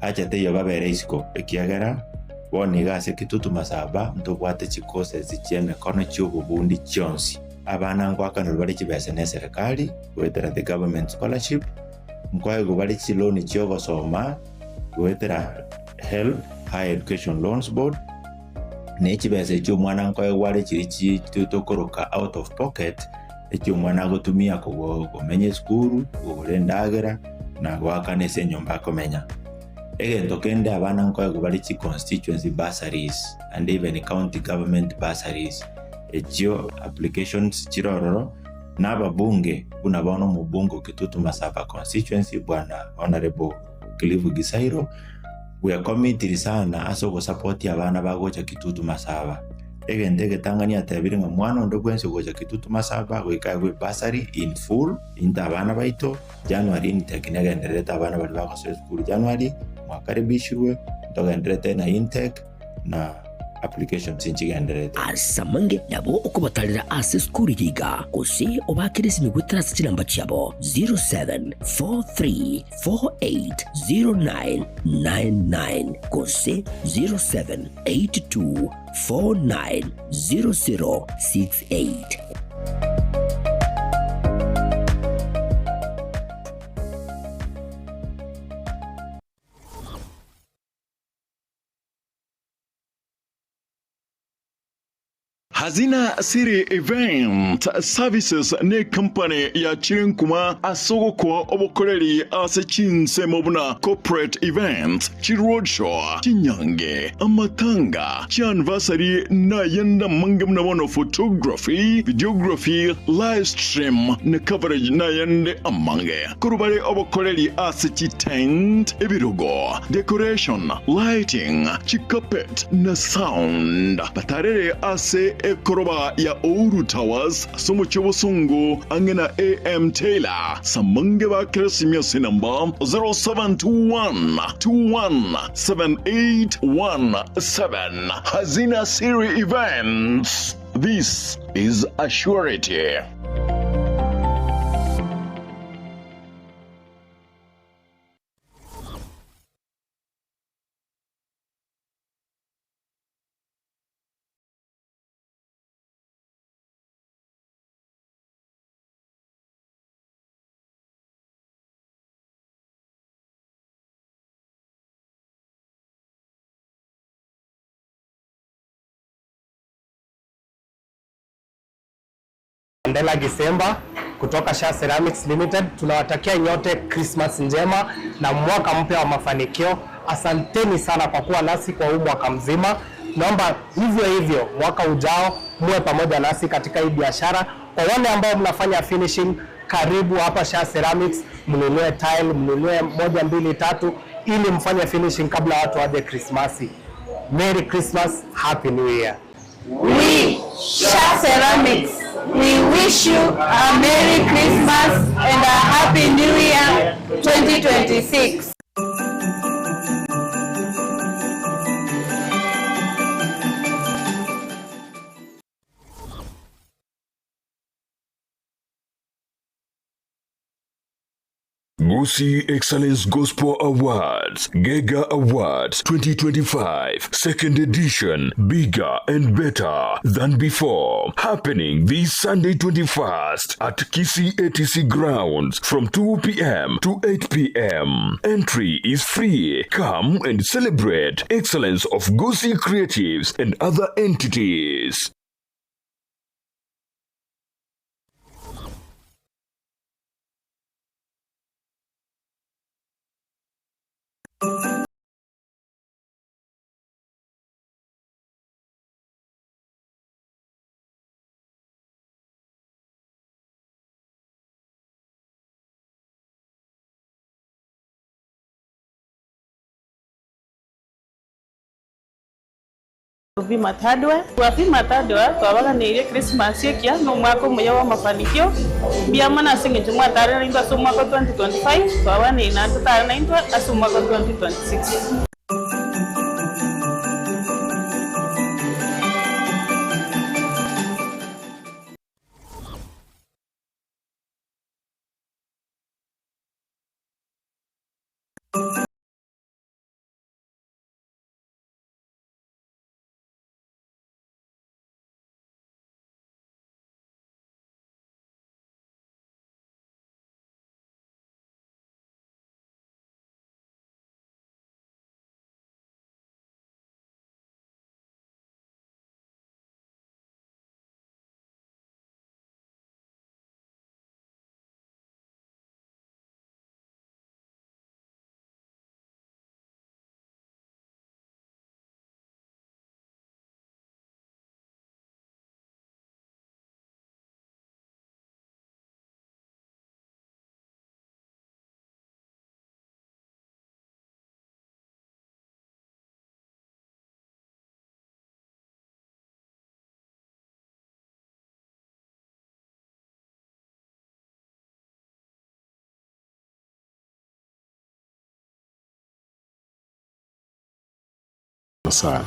acha teiyo babere isiko ekiagera bono iga ase Kitutu Masaba ntobwate chicourses chia emikono chia obobundi chionsi. Abana ngoakanirwe bare chibesa na eserikali goetera the government scholarship, nkoegwa bare chiloan chia ogosoma goetera HELB, Higher Education Loans Board, na echibesa echio omwana nkoegwa are chiri chi tokoroka out of pocket, echio omwana agotumia komenya esukuru, kogora endagera, na goakana ase enyomba akomenya. Egento kende abana nkoegwa bare chi constituency bursaries and even county government bursaries. Echio applications chirororo na ababunge buna bono omobunge o Kitutu Masaba constituency bwana Honorable Cliff Gisairo bwekomitiri sana ase ogosupport abana bagocha Kitutu Masaba. Egento egetang'ani atebire ng'a mwana onde bwensi ogocha Kitutu Masaba goika aegwe bursary in full into abana baito January intake negendererete abana baria bagosoa esukuru January mwakaribishirwe ntogendererete na intake na applications nchigendererete. Ase amange nabo okobatarera ase esukuru eye iga, gose obakere esimi goetera ase chinamba chiabo 0743480999 gose 0782490068. Hazina City Event Services ne company ya chirenkuma ase ogokoa obokoreri ase chinsemo buna corporate events, chiroadshow, chinyange, amatanga, chianniversary na yenda mange buna bono photography, videography, live stream na coverage na yende amange. Korubare obokoreri ase chitent, ebirogo, decoration, lighting, chicarpet na sound. Batarere ase ekoroba ya Ouru Towers ase omochie obosongo ang'e na AM Taylor. Samange ba Keresimia ase enamba 0721 21 7817. Hazina Siri Events. This is a surety. Mandela Gisemba kutoka Sha Ceramics Limited. Tunawatakia nyote Christmas njema na mwaka mpya wa mafanikio. Asanteni sana kwa kuwa nasi kwa huu mwaka mzima. Naomba hivyo hivyo mwaka ujao muwe pamoja nasi katika hii biashara. Kwa wale ambao mnafanya finishing, karibu hapa Sha Ceramics, mnunue tile, mnunue moja, mbili, tatu ili mfanye finishing kabla watu waje Krismasi. Merry Christmas, Happy New Year. We, Sha Ceramics, we wish you a Merry Christmas and a Happy New Year 2026. Gusii Excellence Gospel Awards, Gega Awards 2025, second edition, bigger and better than before. Happening this Sunday 21st at Kisii ATC Grounds from 2 p.m. to 8 p.m. Entry is free. Come and celebrate excellence of Gusii creatives and other entities. Vimat Hardware. Kwa Vimat Hardware twabaganĩirie Christmas ekia no mwaka omuya wa mafanikio mbiamo na ase eng'encho mwatare naintwe ase omwaka 2025 twabaganĩirie naende totare naintwe ase omwaka 2026. Sana.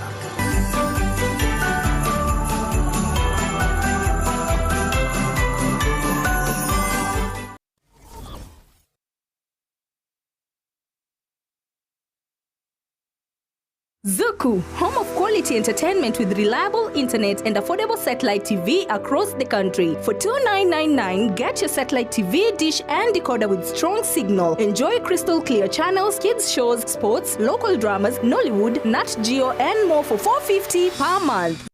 Zuku, home of quality entertainment with reliable internet and affordable satellite TV across the country. For 2999, get your satellite TV, dish and decoder with strong signal. Enjoy crystal clear channels, kids shows, sports, local dramas, Nollywood, Nat Geo and more for 450 per month.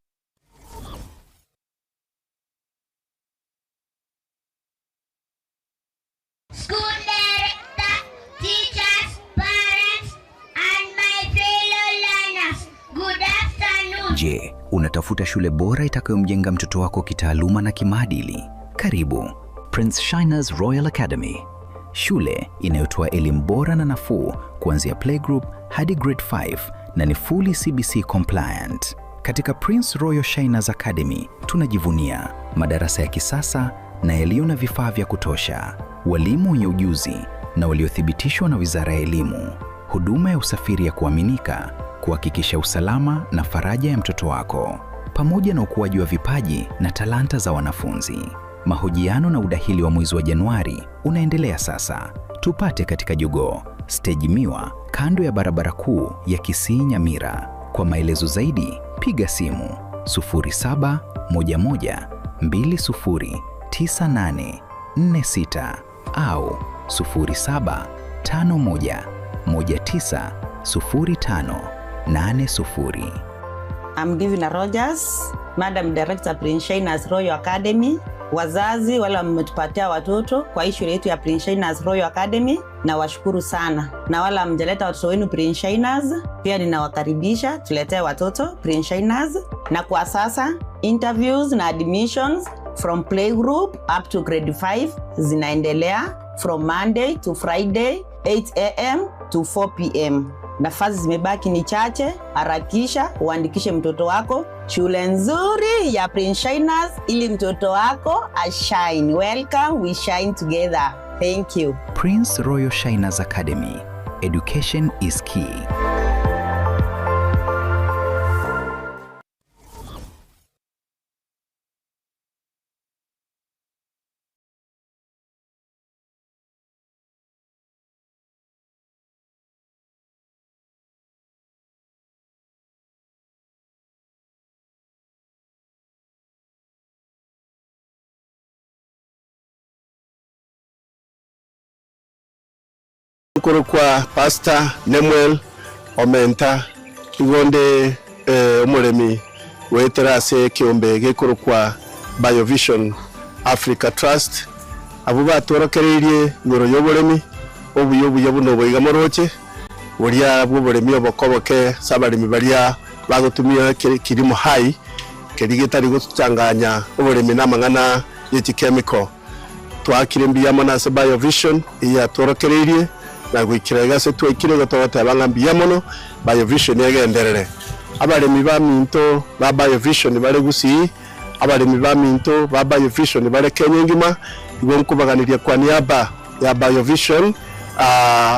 School director, teachers, parents, and my fellow learners, good afternoon. Je, unatafuta shule bora itakayomjenga mtoto wako kitaaluma na kimaadili? Karibu Prince Shiners Royal Academy, shule inayotoa elimu bora na nafuu kuanzia playgroup hadi grade 5 na ni fully CBC compliant. Katika Prince Royal Shiners Academy tunajivunia madarasa ya kisasa na yaliyo na vifaa vya kutosha, walimu wenye ujuzi na waliothibitishwa na Wizara ya Elimu, huduma ya usafiri ya kuaminika kuhakikisha usalama na faraja ya mtoto wako, pamoja na ukuaji wa vipaji na talanta za wanafunzi. Mahojiano na udahili wa mwezi wa Januari unaendelea sasa. Tupate katika Jogoo Stage Miwa, kando ya barabara kuu ya Kisii Nyamira. Kwa maelezo zaidi piga simu 0711209846 au 0751190580. I'm Divina Rogers, Madam Director Prince Shiners Royal Academy. Wazazi wale mmetupatia watoto kwa hii shule yetu ya Prince Shiners Royal Academy, na washukuru sana, na wala hamjaleta watoto wenu Prince Shiners, pia ninawakaribisha tuletee watoto Prince Shiners. Na kwa sasa interviews na admissions from playgroup up to grade 5 zinaendelea from Monday to Friday 8 am to 4 pm. Nafasi zimebaki ni chache, harakisha uandikishe mtoto wako shule nzuri ya Prince Shiners ili mtoto wako ashine. Welcome, we shine together. Thank you. Prince Royal Shiners Academy. Education is key. Kwa Pastor Nemuel Omenta igonde omoremi wetera ase ekiombe gekorokwa Biovision Africa Trust abo batworokereirie igoro ya oboremi obuya obuya buno oboiga moroche boria bwa oboremi obokoboke ase abaremi baria bagotumia kilimo hai keri getari gochanganya oboremi na amang'ana ya chikemiko twakire mbuya mono ase Biovision iyatworokereirie na gwikira igase twaikire gotogoteba ng'a mbuya mono Biovision egenderere abaremi ba minto ba Biovision bare Gusii abaremi ba minto ba Biovision bare Kenya engima igo nkobaganiria kwa niaba ya Biovision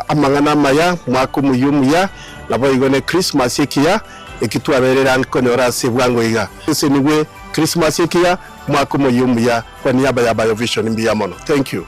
amang'ana amaya mwaka omuya omuya nabo igo ne Christmas ekiya ekitwaberera nkonyora ase bwango iga ase nigwe Christmas ekiya mwaka omuya omuya kwa niaba ya Biovision mbuya mono. Thank you.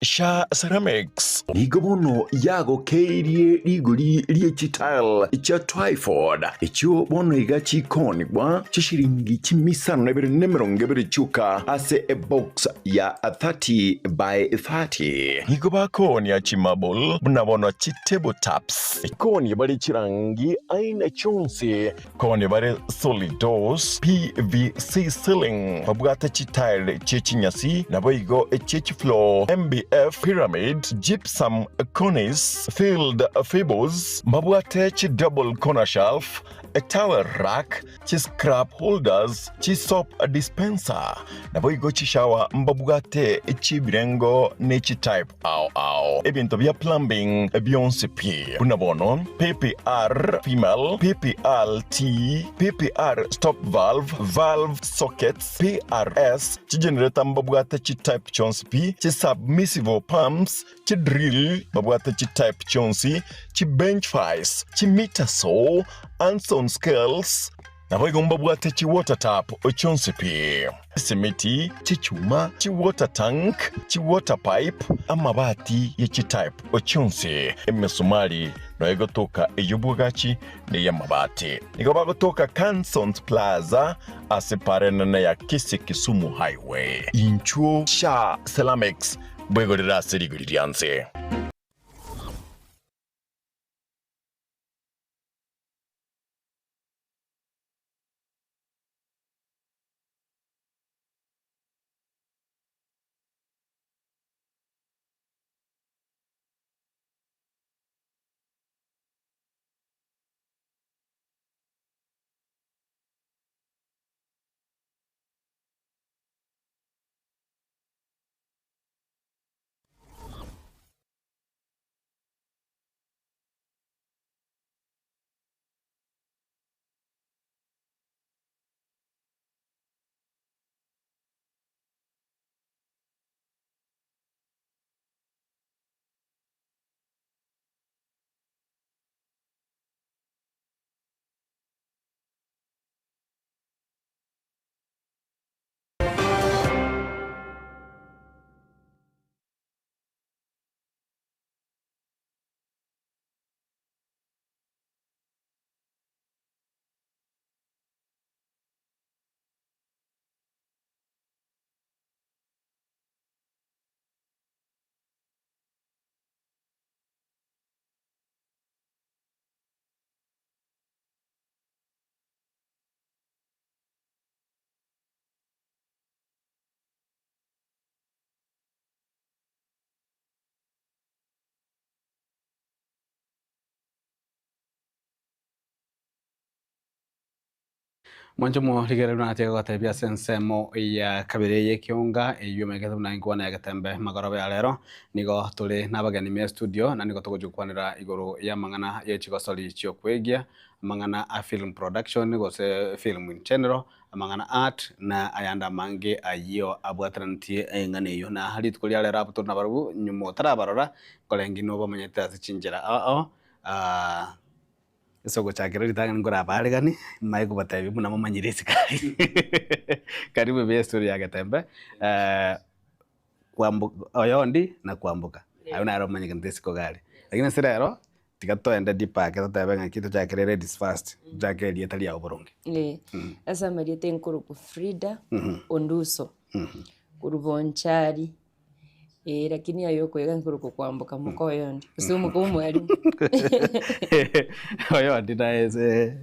Sha Ceramics nigo bono yagokeirie rigori rie chitile chia Twyford echio bono iga chikonigwa chishiringi chimisano na ibere na emerongo ebere chuka ase ebox ya 30 by 30 nigo bakonia chimable buna bono chitable tops konia bari chirangi aina chonsi konia bari solid doors PVC ceiling babwate chitile chechinyasi nabo igo echechifloor MBF pyramid gypsum cornice filled fables babwate chi double corner shelf a towel rack chi scrap holders chi soap dispenser nabo igo chishawa mbabwate chibirengo ne chi type ao ao ebinto bya plumbing byonsi pi buna bono PPR female PPRT PPR stop valve valve sockets PRS chi generator mbabwate chi type chonsi pi chi submersible pumps chi drill babwate chi type chonsi chi bench vice chi meter saw Anson scales nabo igo mbabwate chi water tap chonsi pi simiti chichuma chi water tank chi water pipe amabati ye chi type chonsi emisumari noegotoka eyobwagachi neyamabati nigo bagotoka Cansons Plaza ase parenene ya Kisii Kisumu Highway inchuo Sha Ceramics bwegorera ase rigori rianse. Mwanche morigereru natiga gotebia ase ensemo ya kabere y'ekionga eyio omanyekete buna enkwana ya Getembe magoroba ya rero. Nigo tore nabageni me studio na nigo togochia gokwanera igoro y'amang'ana ye chigosori chi'okwegia, amang'ana a film production gose film in general, amang'ana art na ayande amange ayio abwateranetie eng'ana eyio. Na rituko ria rero abwo tore nabarabwo nyuma otarabarora nkorenge inwe obamanyete ase chinchera ao ao. Ase ogochakera ritang'ani nkorabaregani, nimanye kobatebia buna momanyire esikari. Karibu ime y'estory ya Getembe, kwamboka oyondi na kwamboka, aywo naro omanyekanete isiko iga aria. Lakini ase rero, tiga toende deeper ake totebe ng'aki tochakere ladies first, tochake erieta riago boronge. Eh, ase amarieta enkorokwa Frida Onduso, korwa Bonchari. Ee, lakini aye okoiga nkorokwa kwamboka moka oyondi, gose omoka omwalimu. Oyondi naye ase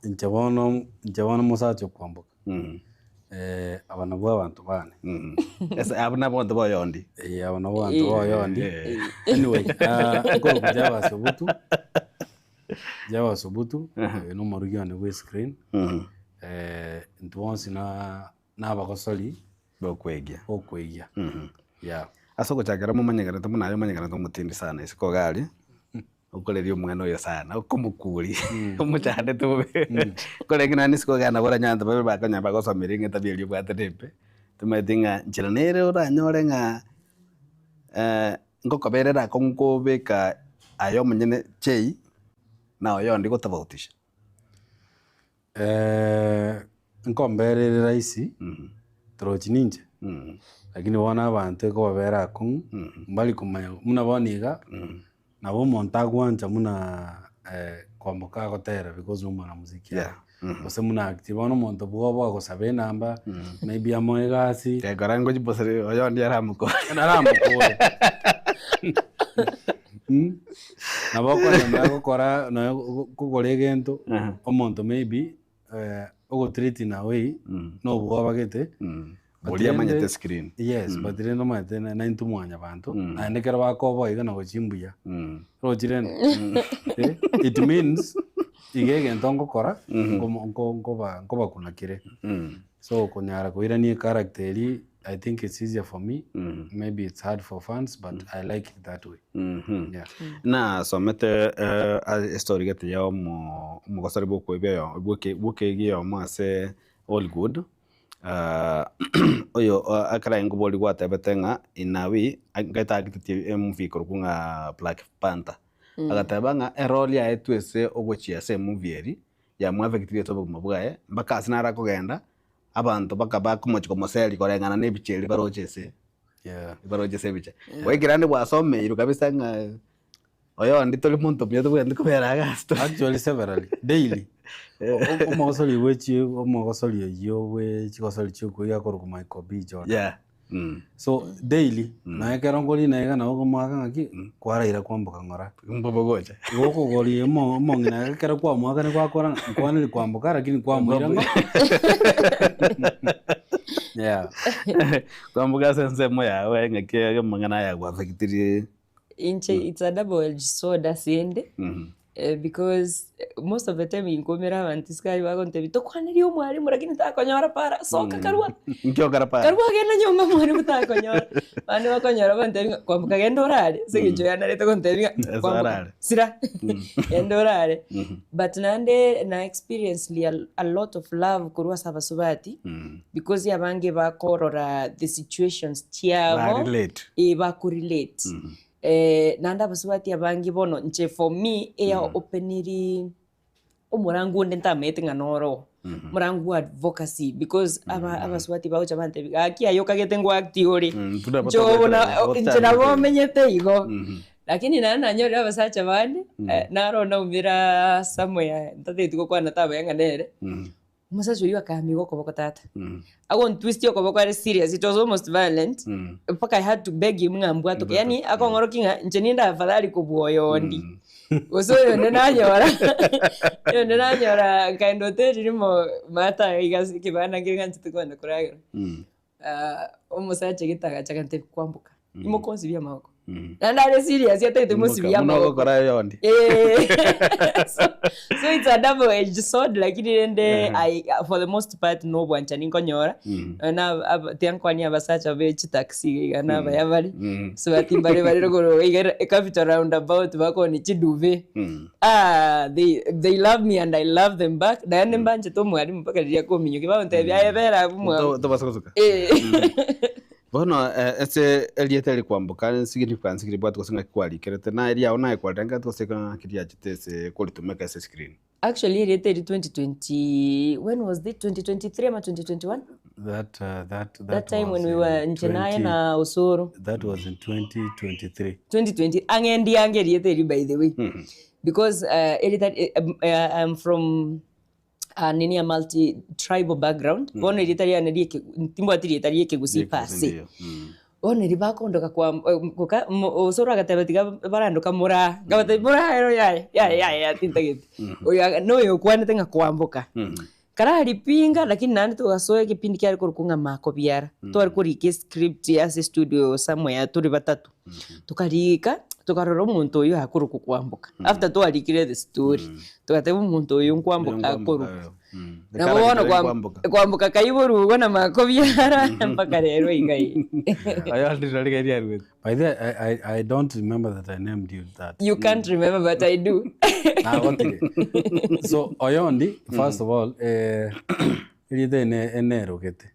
Inche bono, inche bono mosacha okwamboka, aba nabwo abanto bane. Ase abwo nabo abanto ba oyondi. Eh, aba nabwo abanto ba oyondi. Anyway, nkorokwa Javas Obutu, Javas Obutu, oyo na omorugi one bwa escreen, intwe bonsi na. Nabagosori Bokweigia. bokweigia. Yeah. Ase ogochakera momanyekanete buna aye omanyekanete omotindi sana isiko iga aria, okoreria omwana oyo sana, okomokuri, omochandete bobe. Korende naende isiko iga nabo oranyore abanto babe bakonyora bagosomeria ng'a etabia eria obwate nembe, tomaeti ng'a nchera nere oranyore ng'a ngokoberera akong'u kobeka aye omonyene chei, na oyonde gotofautisha. Nkomberere ere rahisi, torochi ninche, lakini bono abanto ekobabera akong'u, mbari komanya buna bono iga, nabo omonto agwancha buna kwamboka agotera because na omwanamuziki are, gose buna acti, bono omonto bwoba agosaba enamba, maybe amoe egasi. Gekora ngochiposere oyondi aramokore. Aramokore. Nabo okonyora agokora nonya kogora egento, omonto maybe ogotreat in a way na obwoba gete, but Oria rende amanyete screen. yes, but rende omanyete naintwe mwanyabanto, naende ekero bakoboa iga na gochia mbuya, rochi rende it means iga egento ngokora nkomo nko nkoba nkobakuna kere. So konyara koirania echaracter eria I think it's easier for me, maybe it's hard for fans but I like it that way. Yeah. Nasomete estory gete ya omo omogosori bwa okoebia oyo bwa bw'ekeegi eyomo ase Hollywood, oyo ekero aye nkoboria gwatebete ng'a in a way nkaete aactetie emovie ekorokwa ng'a Black Panther, agateba ng'a erole yaetwe ase ogochia ase emovie eria, yamwafectire ase obogima bwaye, mpaka ase naro akogenda, abanto bakaba bakomochia komoseria koreng'ana na ebicha eria baroche ase baroche ase ebicha. Goikera naende gwasomeirwe kabisa ng'a oyondi tori monto omuya tobwenereti kobera iga ase tore. Actually severally, daily. Omogosori bwe chi omogosori oyio bwe chigosori chia okoiga akorokwa Michael B. Jordan. Yeah. So daily, nonya ekero nkorina iga nabo okomoaka ng'aki, kwaraira kwamboka ng'ora. Mbobe gocha. Igo okogoria omo omong'ina ekero kwamoakania gwakora nkwaneri kwamboka lakini kwamoira ng'o yeah. Kwamboka ase ensemo yago ng'aki amang'ana aya agoaffectirie. Inche it's a double edged sword ase ende, because most of the time inkomera abanto isiko aria bagontebia tokwaneria omwalimu lakini takonyora para soka karua Inki okora para? karua genda nyomba mwalimu takonyora. Abande bakonyora bantebia ng'a kwamboka genda orare ase eng'encho yanarete gontebia ng'a Ase kwamboka orare. sira genda orare. But naende na experienced a lot of love korwa ase abasubati because abange bakorora the situations chiabo Barelate. eh bakorelate. Naende abasubati abange bono inche for me eya openiri omorango onde ntamaete ng'a noro oo, omorango bwa advocacy because aba abasubati bagocha bantebia gaki aye okagete ngwa acti ore, Buna inche obo na botabwate inche nabo omenyete igo. Lakini naende nanyorire abasacha bande, naro naumera somewhere ntatageti gokwana tabaya ng'a nere, Omosacha oyio akamiga okoboko tata, agontwistia okoboko are serious, it was almost violent, mpaka I had to beg him ng'a mbwatoke, yaani akong'orokia ng'a inche ninde afadhali kobua oyondi, gose oyonde nanyora oyonde nanyora nkaenda hoteli rimo maate iga ase ekebanda nkere ng'anchete kogenda koragera, omosacha gete agacha agantebia kwamboka, imoka onsibie amagoko. Naende are serious atagete mosibie Buna amagoko. ogokora oyondi. Eh, so, so it's a double edged sword lakini rende I, for the most part nobwanchani nkonyora Na tiankwani abasacha be chitaxi iga iga nabaya bare so ati mbare bare rogoro iga capital roundabout bakoni chiduve ah, they love me and I love them back naende mbanchete omwalimu mpaka riria akominyokia bagontebia aye bera abwo mwabo Tobasa gosuka. Eh. Bono ase erieta eri kwamboka significance ki ribwate gose ng'aki kwarikerete na eriao naye kwarengete gose ng'aki riachete ase koritumeka ase escreen. Actually erieta eri 2020 when was it 2023 ama 2021? That, that, that, That time was when we in were nche naye 20 na Osoro. That was in 2023. 2020 ang'e ndiange erieta eri by the way because erieta I'm from nini a multi tribal background bono erieta riane rieke timbwati rieta riekegusii per se bono eri bakondoka kwa koka Osoro agateba tiga barandoka moraa nkabatebia moraa ero yaya yaya yaya tintagete oyo noyo okwanete ng'a kwamboka kararipinga lakini naende togasoa egepindi kiare korokwa ng'a mako biara tware korika escript ase estudio somewhere tore batato tokarika tokarora omonto oyo akorokwa kwamboka after twarikire the story togateba omonto oyo nkwamboka akorokwa nabo bono kwamboka kaiborwa igo na mako biara mpaka rero iga iga. By the way, I, I, I don't remember that I named you that. You can't remember, but I do. Nagotire. So Oyondi, first of all, eh, erieta ene enerogete.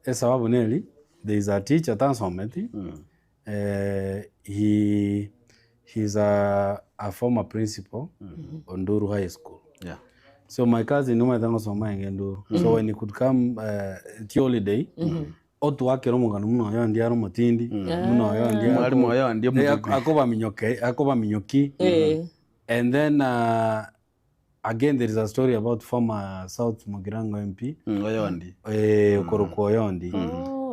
Esababu neri, there is a teacher tansometi. Eh, he's a former principal on Nduru High School. Yeah. So my cousin umaete ngosoma enge Nduru. So when he could come uh, holiday, otwakera omogano buna oyondi are omotindi, buna oyondi Mwalimu oyondi Eh, omotuki. akobaminyoke akobaminyoki. Eh. And then again there is a story about former South Mugirango MP Oyondi. Eh, okorokwa Oyondi.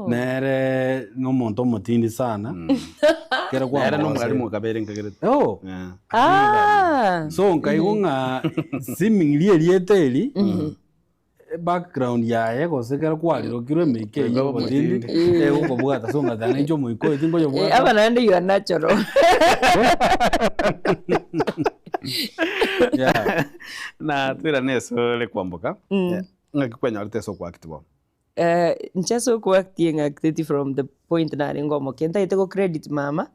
Nere nomonto omotindi sana. Kero kwa Nere nomwalimu kabere nkagerete. Oh. Ah. So nkaigwa ng'a seemingly erieta eri background yaye gose kero kwarirokirwe emeika eywo obotindi egokobwata so ngatana inche omoika oyo Eh, tinkoyobwata aba naende you are natural. Yeah. Na twirane ase ore kwamboka. Ng'aki kwanyorete ase okoact bono? Inche ase okoacti ng'acteti from the point narenge omoke ntagete go credit mama.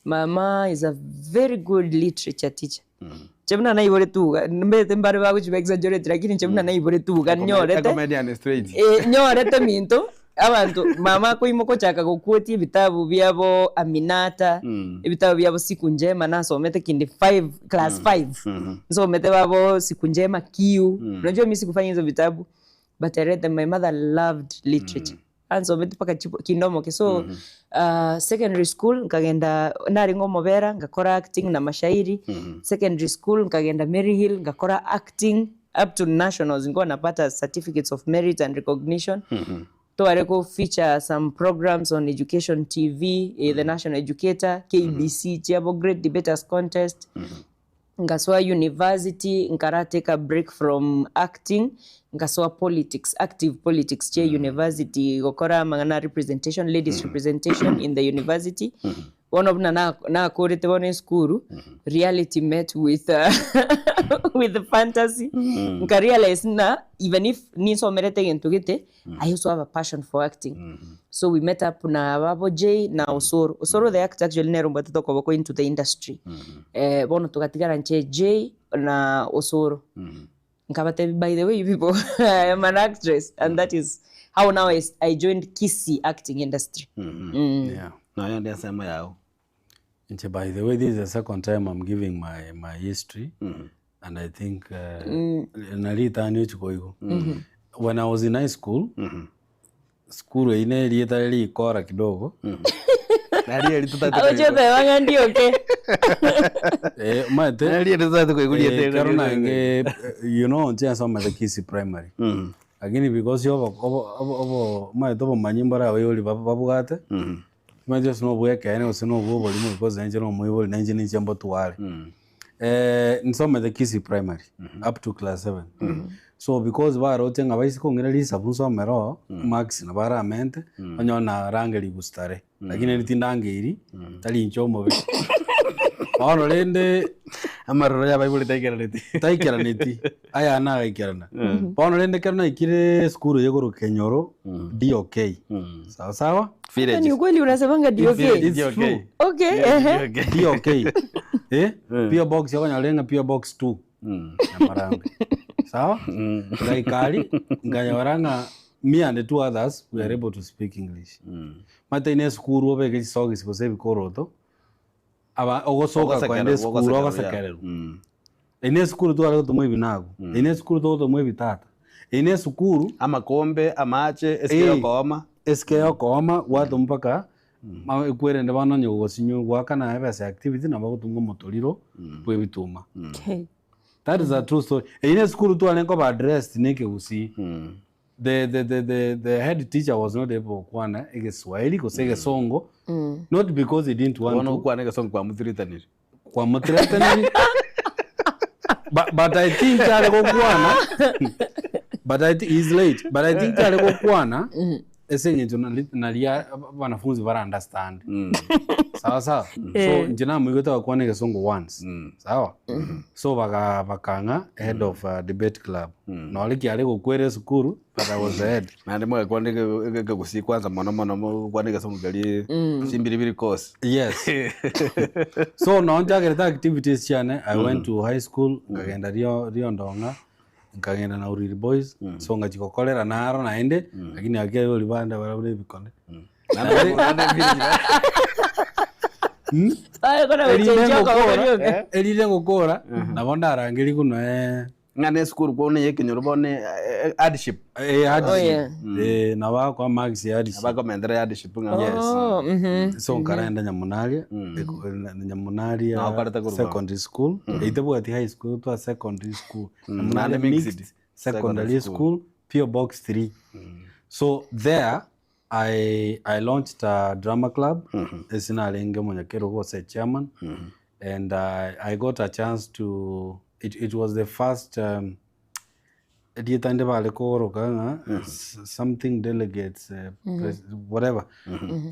Mama is a very good literature teacher. Inche buna naiboretwe iga, mbete mbare bagochi ba exaggerate lakini inche buna naiboretwe iga nyorete. Comedian straight. Eh, nyorete minto abanto mama akoimoka ochaka goquotia ebitabu biabo Aminata, ebitabu biabo Siku Njema nasomete kindi 5 class 5 nsomete babo Siku Njema Kiu. Unajua mimi sikufanya hizo vitabu but I read them. My mother loved literature. Ansomete mpaka kindomo so secondary school nkagenda naringa omobera ngakora acting na mashairi. Secondary school nkagenda Maryhill ngakora acting up to nationals nikuwa napata certificates of merit and recognition. Tware ko feature some programs on education TV, the National Educator, KBC, Chiabo Great Debaters Contest. Ngasoa university, nkara take a break from acting, ngasoa politics, active politics che university, gokora mang'ana representation, ladies representation in the university. Bono buna nakorete bono esukuru, reality met with the fantasy. Nka realize na even if ninsomerete gento gete, I also have a passion for acting. So we met up na Babo J na Osoro. Osoro the actor actually nero mbwatete okoboko into the industry. Bono tugatigara nche J na Osoro. Nkabatebi by the way you people I am an actress and that is how now I joined Kisii acting industry. Yeah. Na oyondi ensemo yao. Inche, by the way, this is the second time I'm giving my history. And I think naritani ochikoigo. When I was in high school, school ine erieta rikora kidogo. Nari eri totagete Agochia ng'a ndioke. Eh, maete. Nari eri totagete koigwa rieta Eh, kero eri. nange, you know, nche nsomete Kisii primary. Lakini because obo obo obo obo maete obomanyi mbare abaibori babwate. Maete ase nobwekene gose nobwa oborimo because nainche nomoibori nainche ninche mbotware. Eh, nsomete Kisii primary up to class 7 so because baroche ng'a baise kong'ira risabu nsomere oo marks nabo aramente onye narangeri gustare lakini eri tindangeiri tari inche omobe bono rende amaroro ya baibuli taikeraneti taikeraneti aya nagaikerana bono rende ekero naikire esukuru ya igoro Kenyoro DOK sawa sawa Hata ni ukweli unasemanga DOK. It's true. Okay, ehe. DOK eh PO box yakonyora ng'a PO box 2 Nyamarambe sawa ngaikari nkanyora ng'a me and two others we are able to speak English mate ine esukuru obeke chisogisi gose ebikoroto aba ogosoka kwenda Ogosekererwa, esukuru ogosekererwa, ogosekererwa ine esukuru tware gotomwa ebinagu ine esukuru togotomwa ebitata ine esukuru amakombe amache esike yokooma esike yokooma gwatomwa mpaka ekwerende bono onye gogosinywa goakana ebesa ya activity nabo ogotunga omotoriro bwa ebituma Okay. That is a true story. Eine school tu alengo ba addressed neke usi. The head teacher was not able kwana Kiswahili gose Gesongo. Not because he didn't want Bono to. gokwana egesongo kwamuthreatenire Kwamuthreatenire. But I think ale gokwana. But I think he's late. But I think ale gokwana ese ng'encho naria wanafunzi bara understand. Sawa sawa. So Eh. nje namuigwete gokwana Egesongo once. Sawa. So baka bakang'a head of debate club. Nore kiare gokwera esukuru but I was the head. naende mwagekwana ekegusii kwanza mono mono mogokwana egesongo keria chimbiribiri course Yes. So nonchakerete activities chiane I went to high school nkagenda Rio Rio Ndonga nkagenda na Uriri Boys so ngachigokorera naro naende lakini akere olibanda barabura ebikone. Ay, kona Erinde gochenjia ngokora, okoboko. erinde ngokora nabo ndarangeri kuno eh ng'a na esukuru kwone ya ekenyoro bone hardship eh hardship Oh, yeah. eh nabo kwa marks ya hardship abakomendera ya hardship ng'a Yes. Oh, mhm. So nkaraenda Nyamunaria Nyamunaria Na okorete korwa. secondary school eitebwati high school twa secondary school Naende Nyamunaria mixed mixed secondary secondary school PO Box 3 so there I launched a drama club esinarenge Munyakero was a chairman and I got a chance to it was the first rietande bale koroka ng'a something delegates whatever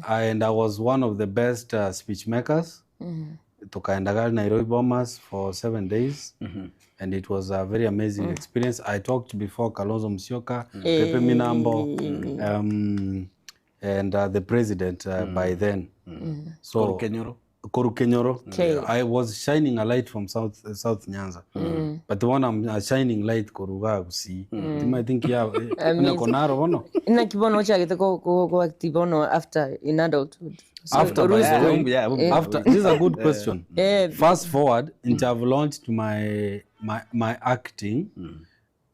and I was one of the best speech makers tukaenda gari Nairobi Bombers for 7 days and it was a very amazing experience. I talked before Kalonzo Musyoka, Pepe Minambo, and the president by then. So Koru Kenyoro. Koru Kenyoro. Okay. I was shining a light from South Nyanza. But the one I'm a shining light koruga gusi. I think yeah, Amazing. konaro bono. Naki bono ochagete ko active bono after in adulthood. So, After, by the way, Yeah, yeah. after this is a good question. Eh. Fast forward, mm. I've launched my acting,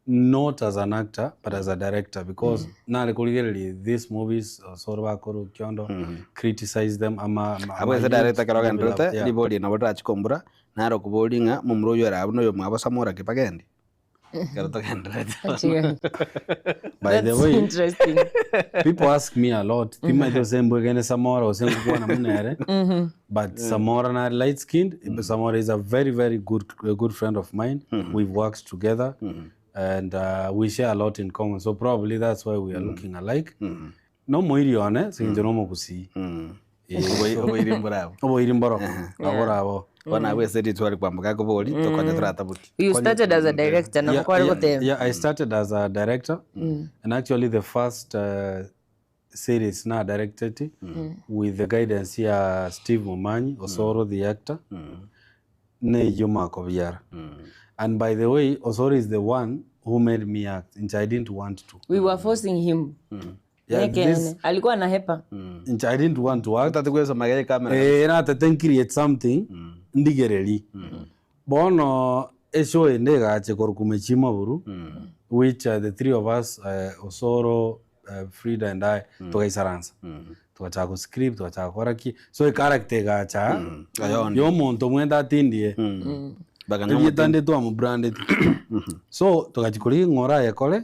not as an actor but as a director because mm. Nare these movies Sorba Koru Kiondo criticize them ama abo ase director kero ogenderete ribori nabo tachikombora naro okobori ng'a momura oyo ore abwo na oyo mwabo Samora kipagendi kero togenderete By the That's way, interesting. people ask me a lot. Timaite osembwegene Samora osengukwana munere. But Samora na light skinned. Samora is a very very good a good friend of mine. We've worked together and we share a lot in common. So probably that's why we are looking alike. No moiri one sinjo no mokusi. Oboiri mborabo. Oboiri mboro. Aborabo. Bono abwo ase ritwari kwamboka akobori tokonya torataboki You started as a director na Yeah, kwari yeah, gotema. yeah, I started as a director and actually the first series na directed with the guidance ya Steve Momanyi Osoro the actor ne Juma Kobiara. And by the way, Osoro is the one who made me act, which I didn't want to. We were forcing him. Yeah, Yeke this- ene. Alikuwa na hepa. Which I didn't want to act. Tatu kwesoma geye camera. Eh, na tete create something ndigereri. Bono eshow ende gache korukumechima buru which the three of us Osoro Frida and I tukaisaransa tukachaka script tukachaka kora ki so character gacha Ayondi. yo muntu mwenda atindie Bakanga erietande twamubranded so tukachikora ng'ora yekore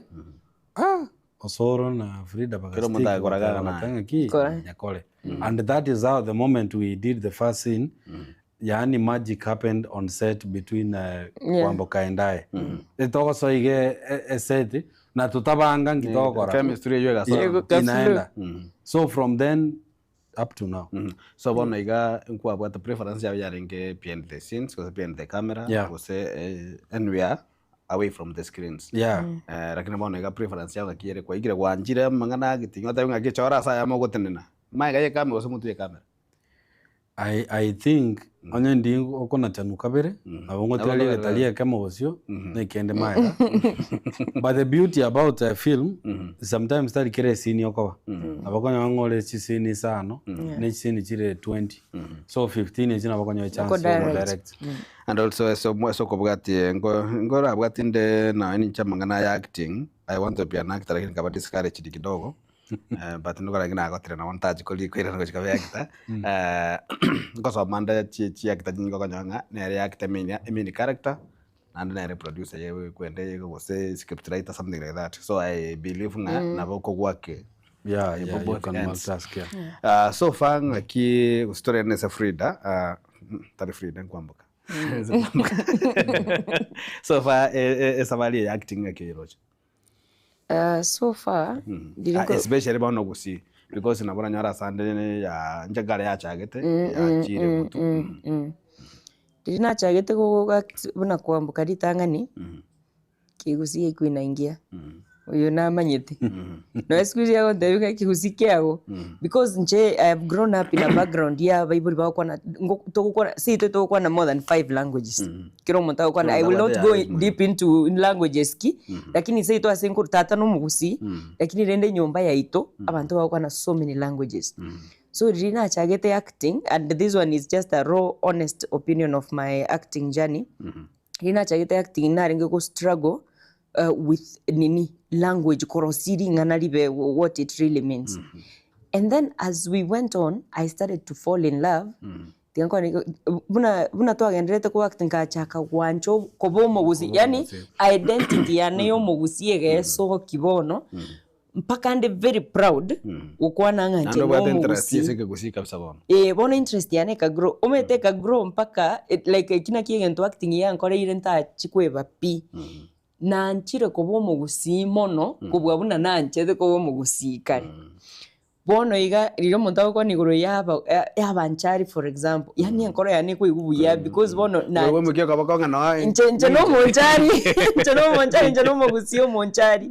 ah Osoro na Frida Kero omonto akoraga naye. bakatanga ki Kore. nyakore and that is how the moment we did the first scene Yaani magic happened on set between Yeah. Kwamboka and I. Togosoa iga e set na totabanga nki togokora. Chemistry eywo egasoa. Yeah, inaenda. So from then up to now. So bono iga nkwabwate preference yabo yarenge behind the scenes gose behind the camera gose anywhere away from the screens. Lakini bono iga preference yabo ng'aki ere kwaigire gwanchire amang'ana acting otabe ng'aki echore ase ayamo ogotenena. Magega ye camera gose motwe ye camera. I think onye ndi okonachanu kabere, nabo ngotiga Nabo rigetari ekemo bosio, na ekende magega. But the beauty about a film, sometimes tari kera escene okoba. Nabo okonyora ng'a ore chiscene isano, na echiscene chire 20. So 15 echio nabo okonyora echance Oko ya direct. okodirect. And also ase ase okobwatia nko nkorabwati inde nonya ninche amang'ana aya acting, I want to be an actor lakini nkaba discouraged kidogo. But nigo lakini nagotire nabo ntachi kori koirana gochia koba actor. Nkosoma nde chi chi actor chinyinge okonyora ng'a nere actor main main character, naende nere producer ye kwende igo gose script writer something like that. So I believe ng'a nabo okogwake Yeah, you both can ends. multitask, yeah. So far ng'aki gose torende ase Frida, tari Frida nkwamboka. So far esabari eye ya acting ng'aki oyeroche? So far, ndiri Especially bono gusii because nabo oranyore ase ande ya inche kare yachagete yachire butu. Riria nachagete go act buna kwamboka ritang'ani, kegusii ekwinaingia, oyo namanyete. Nonya siku hizi agontebia ng'a ekegusii kiago, because inche I have grown up in a background ya abaibori bagokwana togokwana seito togokwana more than five languages. Kera omonto agokwana, I will not go deep into languages ki, lakini seito ase nkoru tata na omogusii, lakini rende enyomba yaito, abanto bagokwana so many languages. So riria nachagete acting, and this one is just a raw honest opinion of my acting journey, riria nachagete acting narenge go struggle with nini language korosia ring'ana ribe what it really means. And then as we went on, I started to fall in love. Tiga nkwane buna buna twagendererete ko acting nkachaka gwancha koba omogusii, yaani identity yane ya omogusii egesoki bono, mpaka nde very proud gokwana ng'a inche Naende obwate interest nomogusii. ase ekegusii kabisa bono. Eh, bono interest yane ekagrow, omanyete ekagrow mpaka like eki naki egento acting yankoreire ntachi kweba pi. Nanchire koba omogusii mono kobua buna nanchete koba omogusii kare. Bono iga riria omonto agokwana igoro yaba yabanchari for example, yaani enkoro yane ekoigwa buya because bono na Wewe omokia okoboko ng'a noe inche inche na omonchari inche na omonchari inche na omogusii omonchari.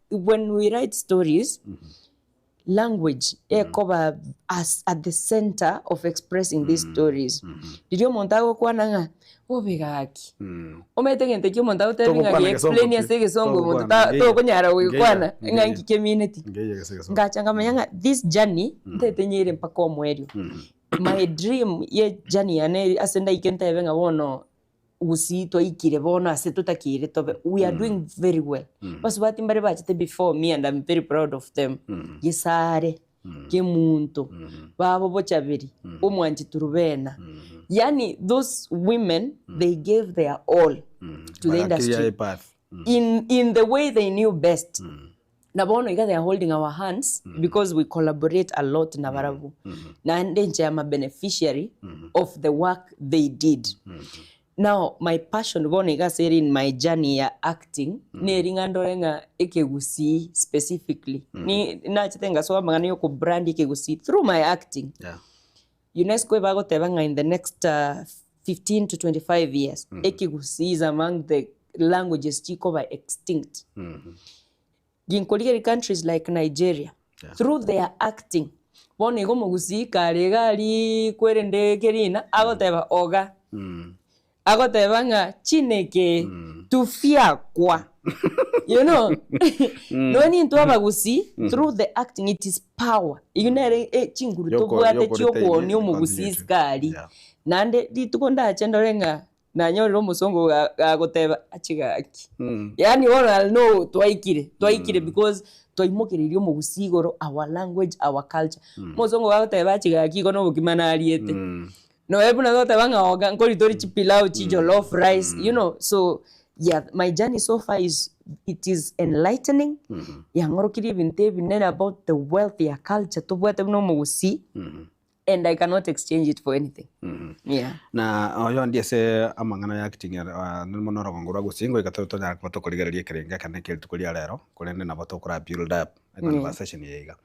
When we write stories, language ekoba as at the center of expressing these stories. Riria omonto agokwana ng'a bobe gaki, omanyete egento ekio omonto agotebi ng'a Togokwana giexplain egesongo ase egesongo omonto Togokwana, ngeiyo. tokonyara goikwana Ngeiyo, ng'a ngeiyo. nki kemineti. Ngeiyo gese egesongo. Ngacha nkamanya ng'a this journey ntete nyeire mpaka omoerio. My dream ye journey yane ase ndaike ntebe ng'a bono gusii twaikire bono ase totakeire tobe, we are doing very well. Basubati mbare bachete before me and I'm very proud of them. Gesare, Kemunto, babo Bochaberi, Omwanchi Turubena. Yaani those women they gave their all to the Bagakiria industry epath. in the way they knew best. Na bono iga they are holding our hands because we collaborate a lot na barabwo. Naende inche am a beneficiary of the work they did. Now my passion bono iga ase ere in my journey ya acting neri ng'a ndore ng'a ekegusii specifically. Ni nachete ngasoa amang'ana ya okobrand ekegusii through my acting. UNESCO ebagoteba ng'a in the next 15 to 25 years ekegusii is among the languages chikoba extinct. Ginkorigereria countries like Nigeria through their acting bono igo omogusii kare iga aria kwerende kerina agoteba oga agoteba ng'a chineke tufiakwa you know nonya intwe abagusii through the acting it is power eywo nere chinguru tobwate chiokoonia omogusii isiko aria naende rituko ndache ndore ng'a nanyorire omosongo gagoteba ache gaki yaani bono I'll know twaikire twaikire because twaimokereirie omogusii igoro our language our culture. Omosongo gagoteba ache gaki igo na obokima nariete. Nonya buna togoteba ng'a oga nkori tori chipilau chijollof rice you know so yeah my journey so far is it is enlightening yang'orokirie ebinto ebinene about the wealth ya culture tobwate buna omogusii. And I cannot exchange it for anything. Yeah. Na oyondi ase amang'ana ya acting mono orogongo rwa gusii ngoika tore tonyare koba tokorigereria ekerengo ekene kia rituko ria rero, korende nabo tokora build up econversation eye iga.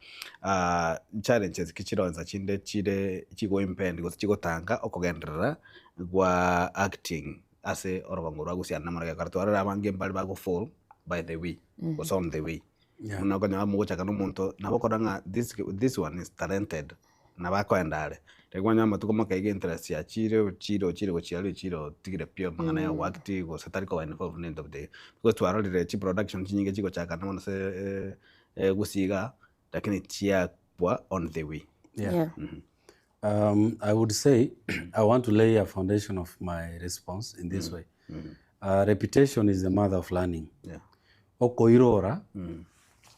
Challenges ki chironsa chinde chire chigo impend gose chigotanga okogenderera gwa acting ase orogongo rwa gusii naende mono egekora twarora abange mbare bago fall by the way gose on the way. Buna okonyora mogochaka na omonto nabo okora ng'a this this one is talented nabo akoenda are, riria kwanyora amatuko makaiga interest yachire ochire ochire gochia aria ochire otigire pi amang'ana ya ogoact gose tari koba involved na ebinto buna ebio. Because twarorire chiproduction chinyinge chigochaka mono ase gusii igaa, lakini chiakwa on the way. Yeah. I would say I want to lay a foundation of my response in this way. Reputation is the mother of learning. Okoirora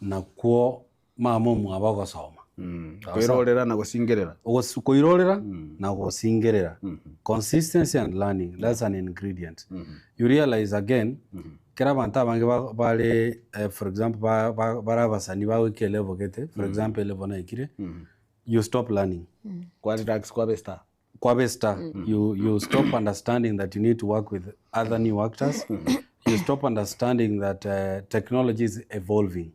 nakwo mama omwabo ogosoma. Koirorera na gosingerera. Koirorera na gosingerera. Consistency and learning, that's an ingredient. You realize again, kera abanto abange bare for example bare abasani bagoika elevel gete, for example elevel naikire, you stop learning. Kwa relax kwabe star. Kwabe star. You stop understanding that you need to work with other new actors. You stop understanding that technology is evolving.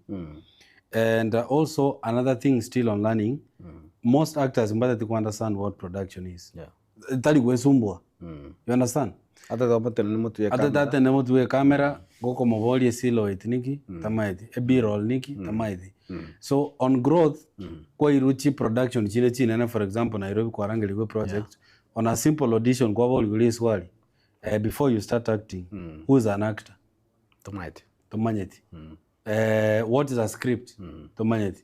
And also another thing still on learning, most actors mbatati ku understand what production is. Tari gwesumbua. You understand? Ata tate ni Ata tate ni mutu camera goko moborie silhouette niki tamaeti e b-roll niki tamaeti. So on growth kwa iruchi production chile chinene for example Nairobi kwa rangi project on a simple audition kwa boli swali before you start acting who is an actor? Tomanyeti. Tomanyeti. What is a script? Tomanyeti.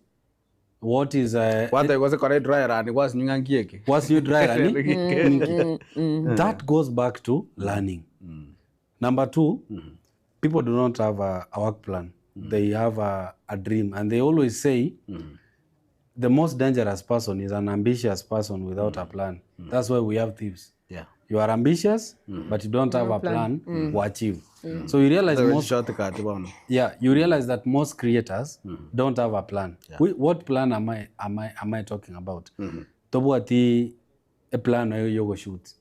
What is a Kwanza gose kore dry run was nyingangieke. What's new dry run? That goes back to learning. Number two, people do not have a work plan. They have a dream, and they always say the most dangerous person is an ambitious person without a plan. That's why we have thieves. Yeah. You are ambitious, but you don't have No a plan. plan to achieve. So you realize most shortcut bono. Yeah, you realize that most creators don't have a plan. What plan am I talking about? Tobwati a plan oyo yogo shoot.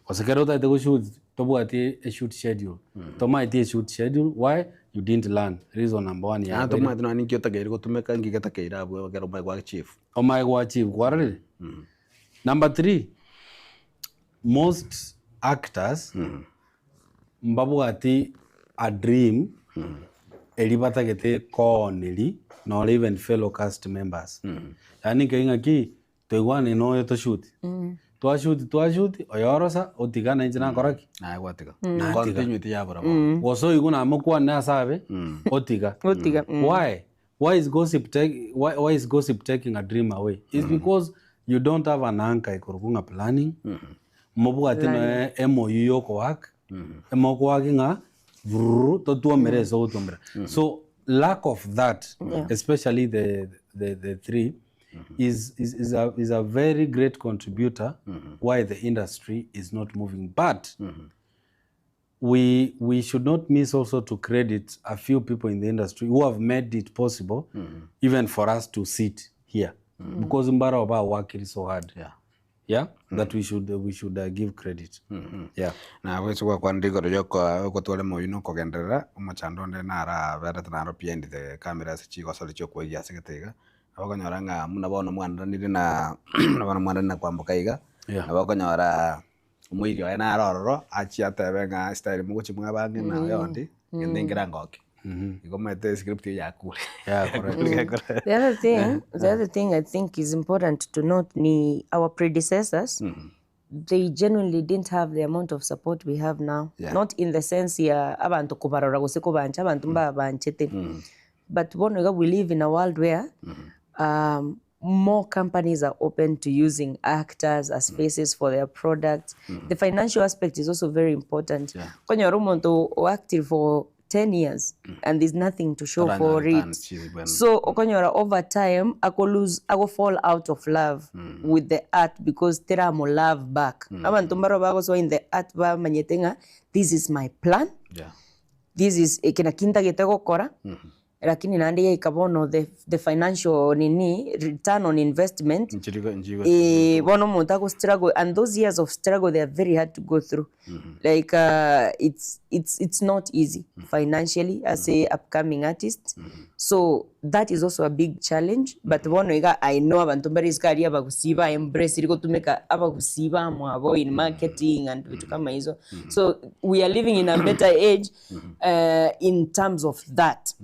Osekero tate go shoot, tobwati a shoot schedule. Tomaiti a shoot schedule. Why? You didn't learn. Reason number one. Ah, tomaiti no ninki otakeire gotumeka ngike takeire abwe kero omae gwa chief. Omae gwa chief kwarire. Number three, most actors mbabwati a dream eri batagete kooneri nor even fellow cast members. Yani ng'aki toigwane noyo toshoot. Twashoot twashoot oyorosa otigana inche nakoraki. Naye gwatiga. Natiga. Continuity yabora. Gose oigwe namokwane ase abe otiga. Otiga. Why? Why is gossip take, why is gossip taking a dream away? It's because you don't have an anchor ikorokunga planning. Mobwate no MOU yokowork. Emokowork ng'a vrrr totuomere so otuomere. So lack of that, especially the three, is a very great contributor why the industry is not moving. But we should not miss also to credit a few people in the industry who have made it possible even for us to sit here. Because Mbara Oba working so hard. Yeah. Yeah, that we should give credit. Yeah. Na bwe chukwa kwa ndiko ryo ko tware moyino kogenderera omochando nde nara berete naro behind the camera se chigo sore chio kwegia ase getega. Abakonyora ng'a muna bono mwandanire na bono mwandanire na kwamboka iga. Abakonyora omoiri oye naro ororo achia atebe ng'a style mogochi mwabange na yondi ngende ngira ngoki. Igo mete script yakure. Yeah, correct. The other thing I think is important to note ni our predecessors, they genuinely didn't have the amount of support we have now. Yeah. Not in the sense ya abantu kubarora gose kubancha abantu mbabanchete. But bono we live in a world where more companies are open to using actors as faces for their products. The financial aspect is also very important. Konyora omonto o active for 10 years and there's nothing to show for it. So okonyora over time ako lose, ako fall out of love with the art because teramo love back. Abantu mbaro bago so in the art ba manyete nga this is my plan. Yeah. This is ekina kinta gete gokora. Lakini naende yaika bono the the financial nini return on investment Nchirigo nchigo eh, bono omonto ago struggle and those years of struggle they are very hard to go through like it's it's it's not easy financially ase upcoming artist so that is also a big challenge but bono iga I know abanto mbare isiko aria abagusii ba embrace gotumeka abagusii bamwabo in marketing and vitu kama hizo so we are living in a better age in terms of that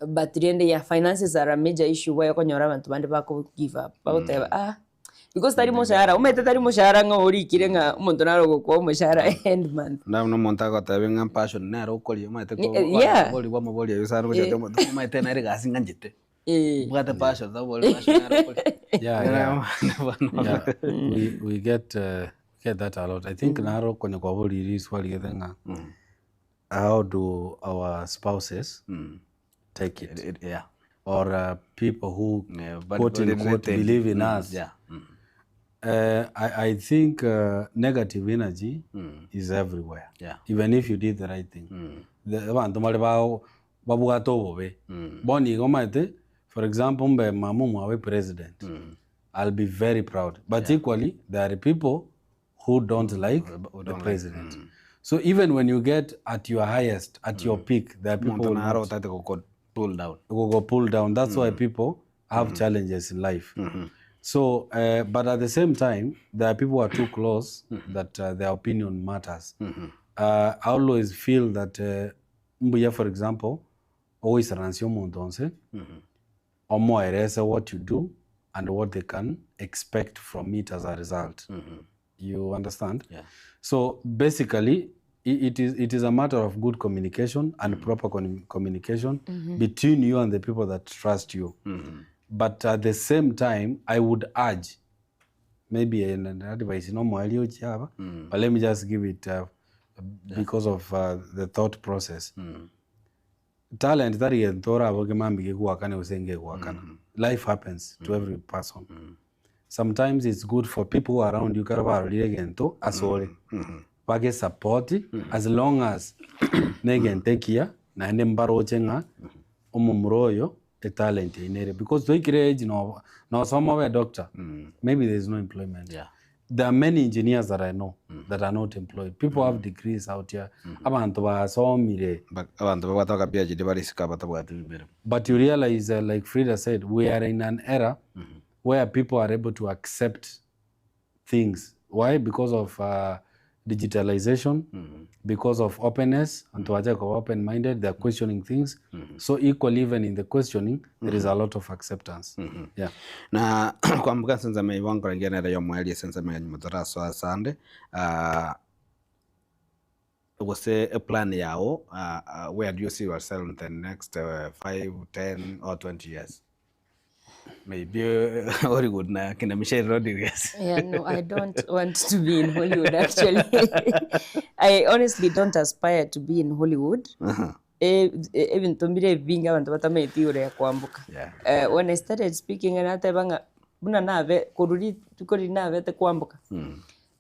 but rende yeah, finances are a major issue why okonyora abanto bande bako give up bagoteba ah because tari moshahara omanyete tari moshahara ng'a orikire ng'a omonto naro ogokoa omoshahara end month Buna buna omonto agoteba ng'a passion nere okoria omanyete ko Yeah. bori bwamobori oyo sana gochia omonto omanyete nere egasi ng'anchete mbwate passion tabori passion nere okoria Yeah, yeah. Yeah. We, we get, get that a lot. I think naro konya kwaborire riswali gete ng'a how do our spouses take it? yeah. Or people who but quote but unquote related. believe in us. Yeah. I think negative energy is everywhere. Yeah. Even if you did the right thing. Abanto mbare bao babwate obobe. Bono igo omanyete, for example, mbe mama omwabe president. I'll be very proud. But equally, there are people who don't like the president. So even when you get at your highest, at your peak, there are people Omonto who naro not- otagete goko pull down. will go pull down. That's why people have challenges in life. So, but at the same time, there are people who are too close that their opinion matters. I always feel that Mbuya, for example, always runs your omonto omoerese what you do and what they can expect from it as a result. You understand? Yeah. So basically, it is a matter of good communication and proper communication between you and the people that trust you. But at the same time, I would urge, maybe an advice, no more but let me just give it because of the thought process. Talent tari gento orabo mambi gigwakana gose ngegwakana. Life happens to every person. Sometimes it's good for people who are around you kara barorire gento asore bage support as long as negente ekiya naende mbaroche ng'a omomura oyo etalent einere because toikire age no nosoma obe doctor maybe there is no employment. There are many engineers that I know that are not employed. People have degrees out here. Abantu basomire. Abanto babwate baka PhD bare isiko abatabwati emeremo. But you realize, like Frida said, we are in an era where people are able to accept things. Why? Because of digitalization, because of openness, and to open-minded, they're questioning things. So equally, even in the questioning, there is a lot of acceptance. Yeah. Na kwambuka senseme iwankorengia nere yomweria senseme ya nyuma torasoa asande gose a plan yao where do you see yourself in the next 5 10 or 20 years maybe Hollywood na kina Michelle Rodriguez. Yeah, no, I don't want to be in Hollywood actually. I honestly don't aspire to be in Hollywood. Ebinto mbire ebinge abanto batamaeti igoro ya kwamboka. When I started speaking nateba ng'a buna nabe korwa rituko riria nabete kwamboka.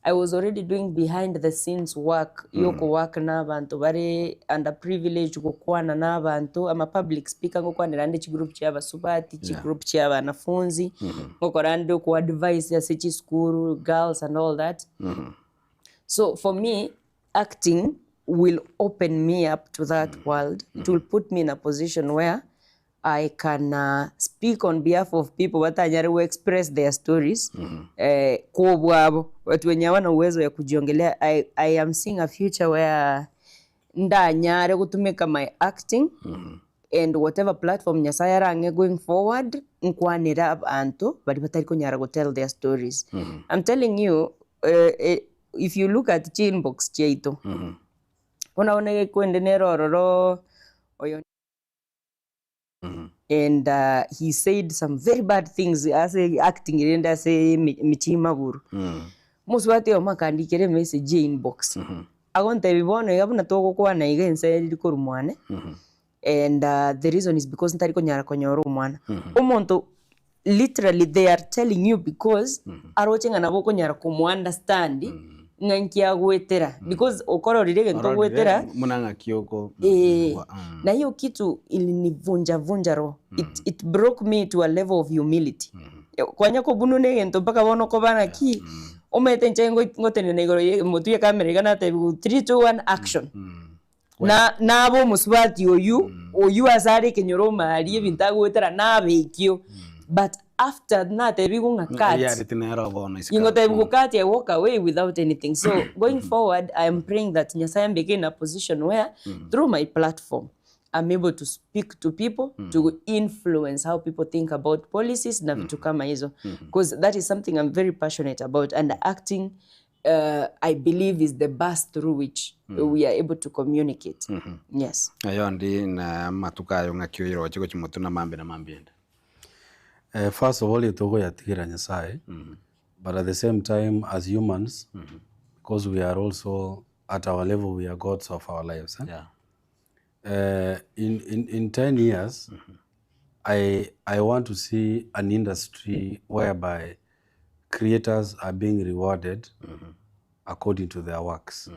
I was already doing behind the scenes work yoko work na abantu bare underprivileged gokwana na abantu ama public speaker gokwanera ande chigroup chia abasubati chigroup chia abanafunzi gokora ande ku advise ase chisukuru girls and all that. So for me, acting will open me up to that world. It will put me in a position where I can speak on behalf of people batanyare who express their stories kwa obwabo watu wenye hawana uwezo ya kujiongelea. I am seeing a future where ndanyare gutumika my acting and whatever platform Nyasaye arange going forward nkwanira abantu bari batari kunyara go tell their stories. I'm telling you, if you look at chinbox chiaito ona gekwende nerororo oyo and he said some very bad things as acting irenda ase michima buru muswati o makandikire message inbox agontebi bono iga buna togokwana iga ense eriri korwa mwane and the reason is because ntari konyara konyora omwana omonto literally they are telling you because aroche ng'a nabo okonyara komo understand. Ng'a nki agoetera because okororire egento Ororire ogoetera buna ng'aki oko eh, na hiyo kitu ilinivunja vunja roho it, it broke me to a level of humility kwanya kobunwa na egento mpaka bono okoba naki omanyete inche ngoi- ngotenena igoro ye motwe ye camera iga natebiwa three, two, one action Na nabe omosubati oyio, oyio ase are ekenyoro omaaria ebinto agoetera nabe ekio. But after natebigwe ng'a cut, Reality nero bono isiko. ingotebigwa cut I walk away without anything. So going forward I am praying that Nyasaye ambeke in a position where through my platform I'm able to speak to people to influence how people think about policies na vitu kama hizo because that is something I'm very passionate about and acting I believe is the bus through which we are able to communicate. Yes. Ayondi na amatuko ayo ng'aki oiroche gochia motwe na mambia na mambia ende. Eh, first of all togoyatigira Nyasaye but at the same time as humans because we are also at our level we are gods of our lives eh? Yeah. In, in, in 10 years I, I want to see an industry whereby creators are being rewarded according to their works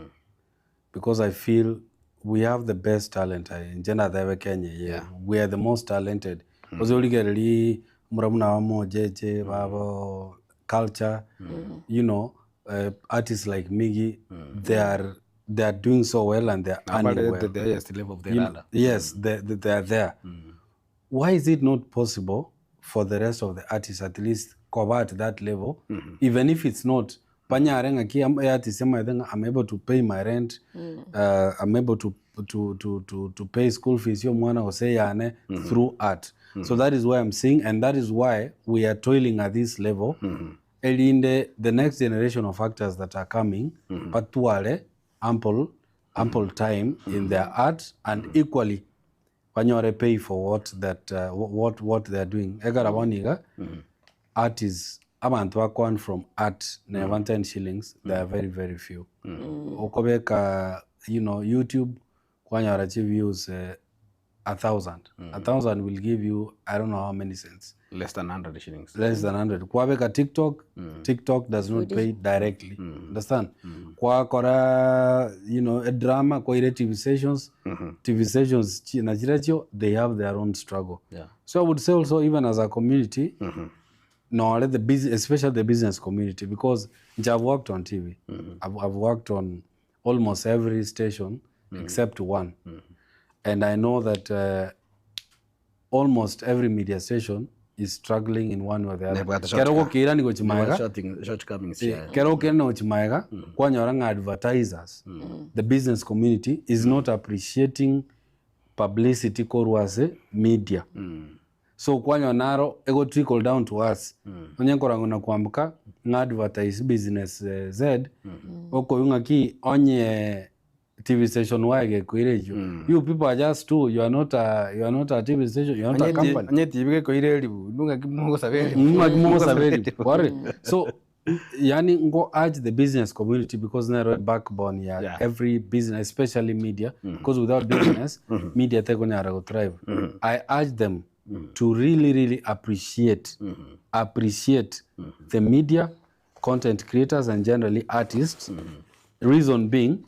because I feel we have the best talent in Jena Thebe Kenya yeah. We are the most talented mm. Origereri mura buna ba Mojeje babo culture you know artists like Miggy they are they are doing so well and they are earning Nabare well. the highest level of the You know, ladder. yes they are there why is it not possible for the rest of the artists at least cover at that level even if it's not panyare ng'aki am- artist amaete ng'a I'm able to pay my rent I'm able to to, to, to, to pay school fees yo mwana gose yane through art so that is why I'm seeing and that is why we are toiling at this level erinde the next generation of actors that are coming batware ample ample time in their art and equally banyore pay for what that what what they are doing ekara bono iga art is abantu bakwan from art neba 10 shillings they are very very few okobeka you know youtube kwanyora chi views 1,000 1,000 will give you I don't know how many cents Less than 100 shillings. less than 100 kwabeka tiktok tiktok does not pay directly understand kwakora you know a drama kwaire tv stations tv stations chi- na chirachio they have their own struggle Yeah. so i would say also even as a community no let the business especially the business community because nje I've worked on tv I've worked on almost every station except one and i know that almost every media station is struggling in one way or the other Nebwate kero gokira ni gochimaega Shortcomings. kero okira ni gochimaega kwanyora ng'a advertisers the business community is not appreciating publicity korwa ase media so kwanyora naro ego trickle down to us onye nkorang'o na kwamboka ng'a advertise business z okoywa ng'aki onye tv station y gekoire ekio you people are just two you are not a, you are not a tv station you are not a company Onye TV gekoire eribu nung'aki mogosaba eribu. Ng'aki mogosaba eribu. Wari. So yani ngo urge the business community because nero backbone ya Yeah. every business especially media because without business media tekonyara go thrive I urge them to really really appreciate appreciate the media content creators and generally artists reason being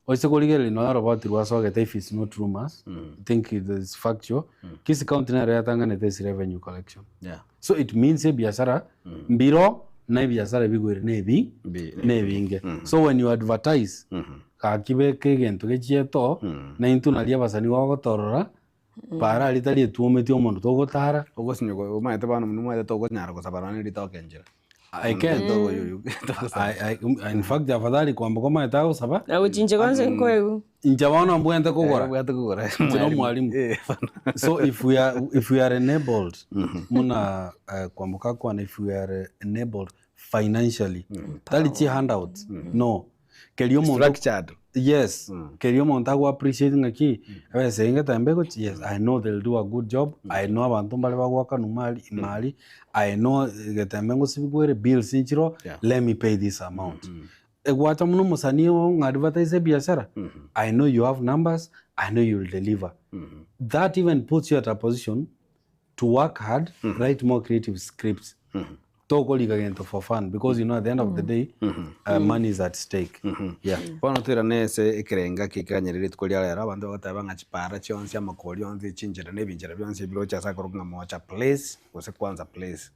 oise korigereria nonya roboti rwasogete if it's not rumors I think it is factual Kisii County nero yatanganete ase revenue collection Yeah. so it means ebiasara mbiro na ebiasara bigwere nebi nebinge so when you advertise gaki beka egento gechieto na intwe naria abasani bagotorora para aria tari etuometie omonto togotara Ogosinywa omanyete bono nimwete tokonyara gosaba nonye ritoke enchera. I can. I, in fact afadhali kwamba kwamaete agosaba Agochinche kwanza nkoegu. inche bono mbwente kogora Mbwate kogora. Inche no mwalimu so if we are if we are enabled muna kwamboka kwana if we are enabled financially tari chi handouts no kerio omonto Structured. yes kerio omonto ago appreciate ng'aki ebesa eye ngetembe gochi yes I know they'll do a good job I know abanto mbare bagwakanu mali imali I know getembe ngosibigwere bills nchiro let me pay this amount egwacha muno omosani ng'advertise ebiasara I know you have numbers I know you'll deliver that even puts you at a position to work hard write more creative scripts. Tokoriga gento for fun because you know at the end of the day money is at stake. Yeah. Bono toirane ase ekerenga kekeganyerire rituko ria rero, abanto bagoteba ng'a chipara chionsi, amakori onsi, chinchera na ebinchera bionsi ebiroche ase akorokwa ng'a mocha place, gose kwanza place.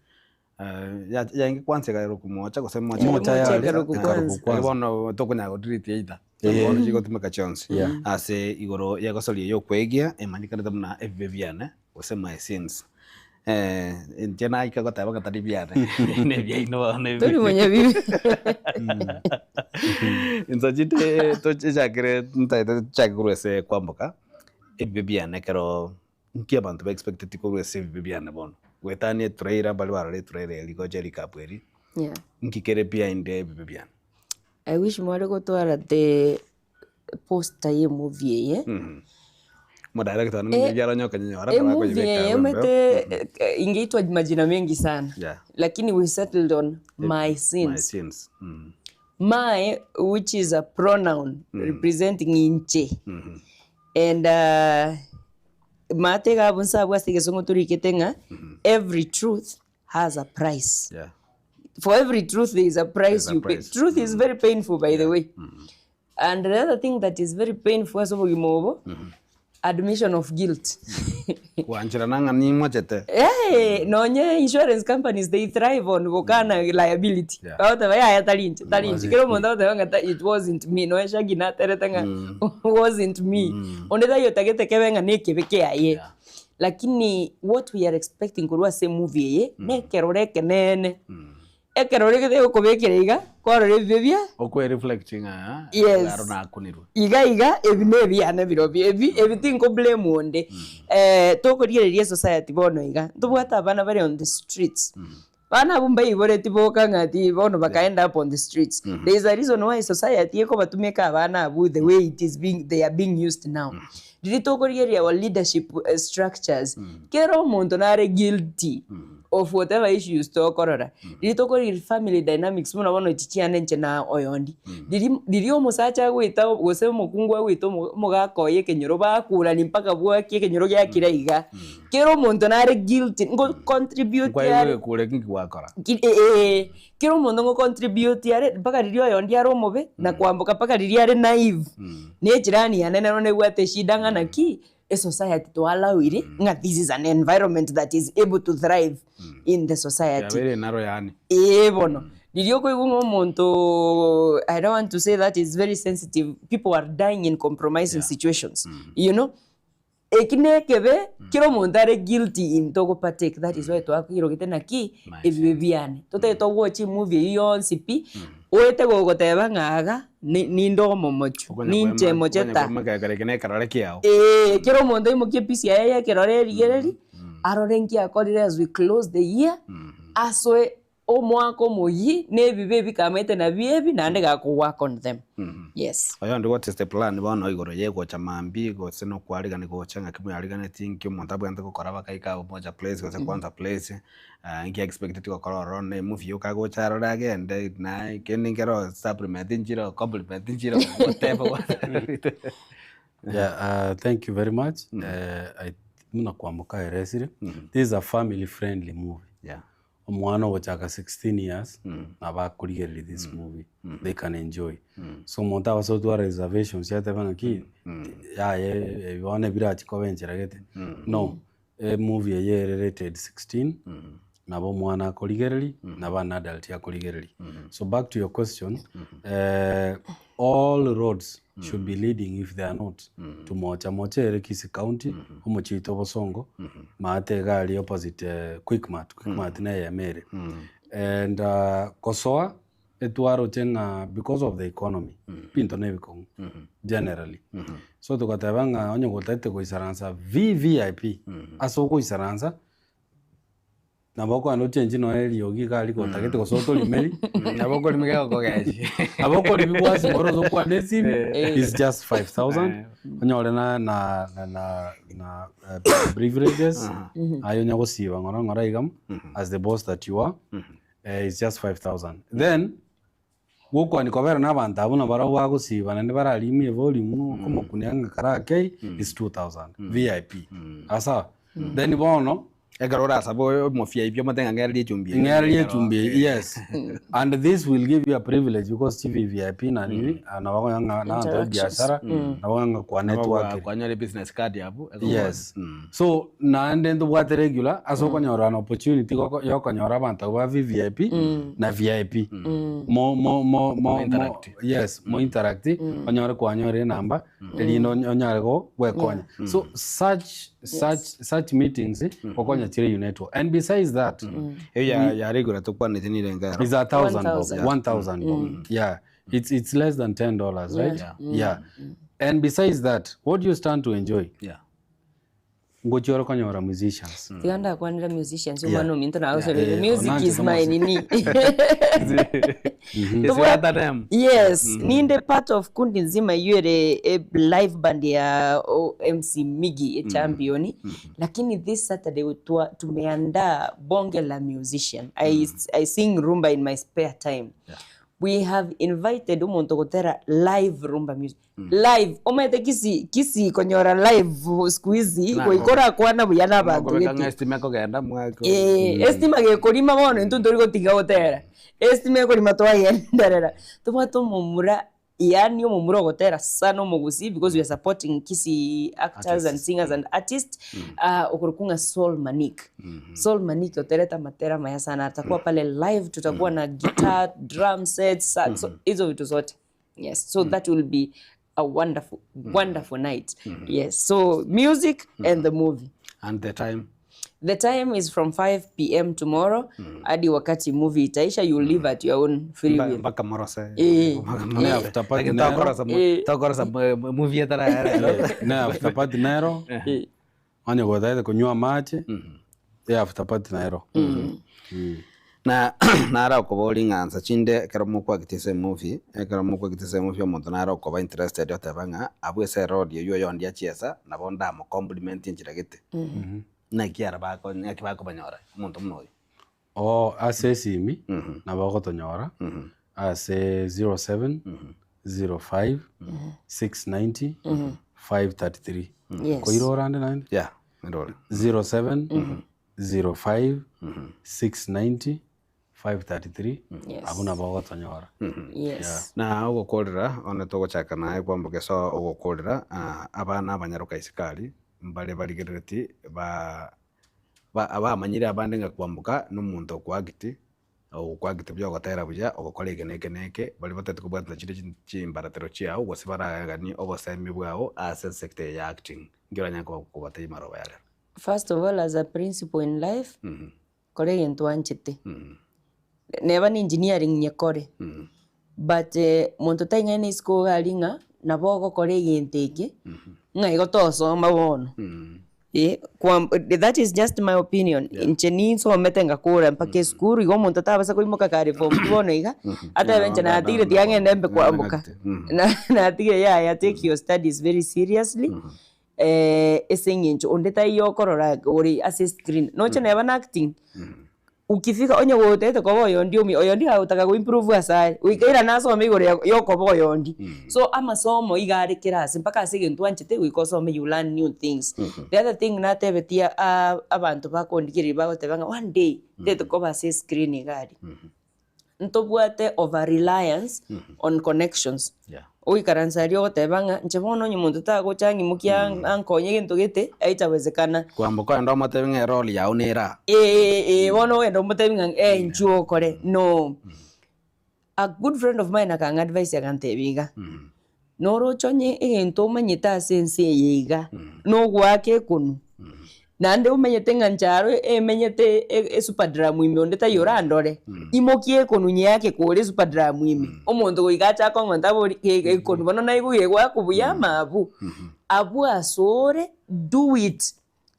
Ya- yaenge kwanza ekarokwa mocha gose mocha Mocha Mocha yare ekarokwa ekarokwa kwanza. kwanza. Bono tokonyara gotiriti either, Eh. bono chigotumeka chionsi. Yeah. Ase igoro yegosoria ya okwegia emanyekanete buna ebibe biane gose my sins. Inche naika goteba ng'a tari biane, nebiaino bono ebi. Tori monyabibe. Inse chinde tochakere ntaete tochake korwa ase kwamboka, ebibe biane ekero nki abanto ba expecteti korwa ase ebibe biane bono, goetania etrailer mbare barora etrailer eria gocha erikapu eria, Yeah. nki kere behind ebibe biane? I wish mware gotwara the poster ye movie eye. Modirector one Eh, ng'ina aronye okonyora E movie eye omanyete ingeitwa majina mengi sana Yeah. lakini we settled on my My sins. sins. My which is a pronoun representing inche. And mate gabu nsabu ase egesongo torikete ng'a every truth has a price. Yeah. For every truth there is a price There's a you pay. price. Truth is very painful by the way. And the other thing that is very painful ase obogima obo, admission of guilt. Gwancherana ng'a nimwachete. Eh, nonye insurance companies they thrive on gokana liability. Yeah. Bagoteba yaya tari inche, tari inche. Kera omonto agoteba ng'a it wasn't me, nonya Shaggy naterete ng'a wasn't me. Onde taiyo otagete kebe ng'a nekebe kiaye. Lakini what we are expecting korwa ase emovie eye, nekerore ekenene. Ekerore gete gekobekera iga, kwarora ebibe bia Okwe reflect ng'a Yes. aro nakunirwe. Iga iga ebi nebiane birobio ebi ebi tinko blame onde. Tokorigereria esociety bono iga, ntobwate abana bare on the streets. Abana abwo mbaiboreti boka ng'a ati bono baka end up on the streets. There is a reason why society ekobatumeka abana abwo the way it is being they are being used now. Riria tokorigereria our leadership structures, kera omonto nare guilty of whatever issues tokorora. Riria tokorigereria family dynamics buna bono echi chiane inche na oyondi, riria riria omosacha agoeta gose omokungu agoeta omo omogaka oye ekenyoro bakurani mpaka bwaki ekenyoro giakira iga, kera omonto nare guilty ngo contribute Nkwaigwa are egekura eki nki gwakora. Ki- eh, kera omonto ngo contribute are mpaka riria oyondi are omobe na kwamboka mpaka riria are naive. Na echirani yane nero nebwate eshida ng'a naki esociety twalawire ng'a this is an environment that is able to thrive in the society. Yabeire enaro yaani. Ee bono, riria okoigwa ng'a omonto I don't want to say that is very sensitive, people are dying in compromising situations, you know, eki na ekebe kera omonto are guilty in togo partake, that is why twakirogete naki ebibe biane. Totagete togocha emovie eywo yonsi pi, oete gogoteba ng'a iga ninde omomochu, ninche mocheta. Eke nekerore kiao. Ee, kera omonto aimokie episi yaye ya ekerore erigereri, arore nki akorire as we close the year, asoe omwaka omoyia na ebibe ebikamete nabio ebi naende gako work on them. Yes. Oyondi what is the plan bono igoro ye gocha mambia gose na okwarigania gocha ng'aki mwariganeti nki omonto abwenerete gokora bakaika abwo moja place gose kwanza place nki expected gokora ororo na emovie yoka agocha arore agende naye kende nkero supplement nchire compliment nchire whatever Yeah, thank you very much. I, muna kwamboka eresire. This is a family friendly movie. Omwana ogochaka 16 years nabo akorigereria this movie. They can enjoy. So omonto abase gotwara reservations yateba ng'aki yaye ebi bono ebirachi koba enchera gete. No, emovie eye ere rated 16 nabo omwana akorigereria nabo an adult akorigereria. So back to your question, all roads should be leading if they are not to Mocha. Mocha ere Kisii County, omochie oito Bosongo, maate iga aria opposite Quickmart, Quickmart na eyemo ere. And kosoa etwaroche ng'a because of the economy, ebinto na ebikong'u generally. So togateba ng'a onye gotagete goisaransa VVIP, ase ogoisaransa nabo okogenda ochenchi nonya eriogi iga aria gotagete gose otorimeri Nabo okorimi gegokogechi. Nabo okorimi bwasi ore ase okwana esimi is just 5000 onyore na na na na na privileges aye onya gosiba ng'ora ng'ora iga as the boss that you are is just 5000 then Gokwania kobera na abanto abwo nabarabwo bagosiba naende bararimie evolume okomokunia ng'a kara akei is 2000 VIP asa then bono. Ekero orasabe omo-VIP omote ng'a ng'ererie echumbi eye. Ng'ererie echumbi eye, yes. And this will give you a privilege because chi VVIP na nini, nabo okonyora ng'a na abanto ba ebiashara, nabo okonyora ng'a kwa network. Kwanyora ebusiness card abwo. Yes. So naende ntobwate regular ase okonyora an opportunity goko- ya okonyora abanto abwo ba VVIP na VIP. Mo mo mo mo mo yes, mo interact, onyore kwanyorire enamba erinde onyare go gwekonya. So such such such meetings gokonya chire you network. And besides that, Eyo ya ya regular tokwanete nire enga ero. Is a thousand bob. 1000 bob. Yeah. It's it's less than $10, right? Yeah. Yeah. And besides that, what do you stand to enjoy? Yeah. Ngochia ore konyora musicians. Tiga ndakwanera musicians Yeah. omwana ominto nagosorire Yeah. music Onanche is my tomosi. nini. Is that them? Yes, ninde part of kundi nzima iyo ere e live band ya o, MC Migi e champion lakini this Saturday tua, tumeandaa bonge la musician. I, I sing rumba in my spare time. We have invited omonto gotera live rumba music. Live omanyete kisi kisi konyora live siku hizi goikora kwana buya na abanto Kobeka gete. ng'a estima ekogenda mwako. Eh, estima gekorima bono intwe ntori gotiga gotera estima ekorima twagenderera tobwate omomura yaani omomura ogotera sana omogusi because we are supporting Kisii actors and singers and artists uh, okorokwa ng'a Soul Manik Soul Manik otereta matera maya sana atakuwa pale live tutakuwa na guitar drum sets saxo hizo vitu zote yes so that will be a wonderful wonderful night yes so music and the movie And the time. The time is from 5 pm tomorrow hadi wakati movie itaisha you leave at your own free will. Mpaka morose. Eh. Mpaka Ne morose. after party Lakini nero. tokorosa mu- Eh. tokorosa mu- movie etara era. Ne after party nero. Onye gotaete konywa amache. E after party nero. Na nara okobori ng'ansa chinde ekero mokwagete ase emovie, ekero mokwagete ase emovie omonto nare okoba interested oteba ng'a abwo ase erodi eywo oyondi achiesa nabo ndamocompliment enchera gete. Naki ara bako naki bakobanyora omonto buna oyo. Oo ase esimi nabo ogotonyora ase 07 05 690 533. Yes. Koira orande naende? Yeah, nirore. 07 05 690 533 Yes. abwo nabo ogotonyora. Yes. Na ogokorera one togochaka naye kwamboka ase ogokorera ah, abana abanyaroka isiko aria mbare barigerereti ba ba bamanyire abande ng'a kwamboka na omonto okoacti, okoacti buya ogotera buya ogokora eke na eke na eke, baria batagete kobwatana chire chimbaratero chiago gose baraganie obosemi bwao ase esector eye ya acting, nki oranyare kobatebia maroba ya rero. First of all as a principle in life kora egento oanchete. Neba ne engineering nyekore but monto taing'aini isiko iga aria ng'a nabo ogokora egento eke ng'a igo tosoma bono. Eh, kwam that is just my opinion. Inche ninsomete ngakora mpaka esukuru igo omonto tabasa koimoka kare form two bono iga, atebe inche natigire tiga ng'ende mbe kwamboka. Na- Natigire yaya take your studies very seriously, ase eng'encho onde taiyo okorora ore ase screen. Noche neba na acting, ukifika onye gotagete koba oyondi omuya, oyondi agotaka go improve ase aye, goika irane asome igoro ya yokoba oyondi. So amasomo iga are kera ase mpaka ase egento oanchete goika osome you learn new things. The other thing natebetie abanto bakondigereria bagoteba ng'a one day ntagete koba ase escreen iga aria. Ntobwate over reliance on connections. Ogoikaransa aria ogoteba ng'a inche bono onye omonto tagocha ang'imokie ankonye egento gete, haitawezekana. Kwamboka ogende omotebi ng'a erole yao nere aa. Eh, eh, bono ogende omotebi ng'a eh inchuo okore, no. A good friend of mine akang'a advice agantebia iga, noroche onye egento omanyete ase ense eye iga, nogoaka ekonu, naende omanyete ng'a inche aro emenyete esuper drum ime onde taiyo orandore, imokia ekonu nyeake kore esuper drum ime, omonto goika ache akong'onte abori ekonu bono naigure egoaka buya ama abwo. Abwo asore do it,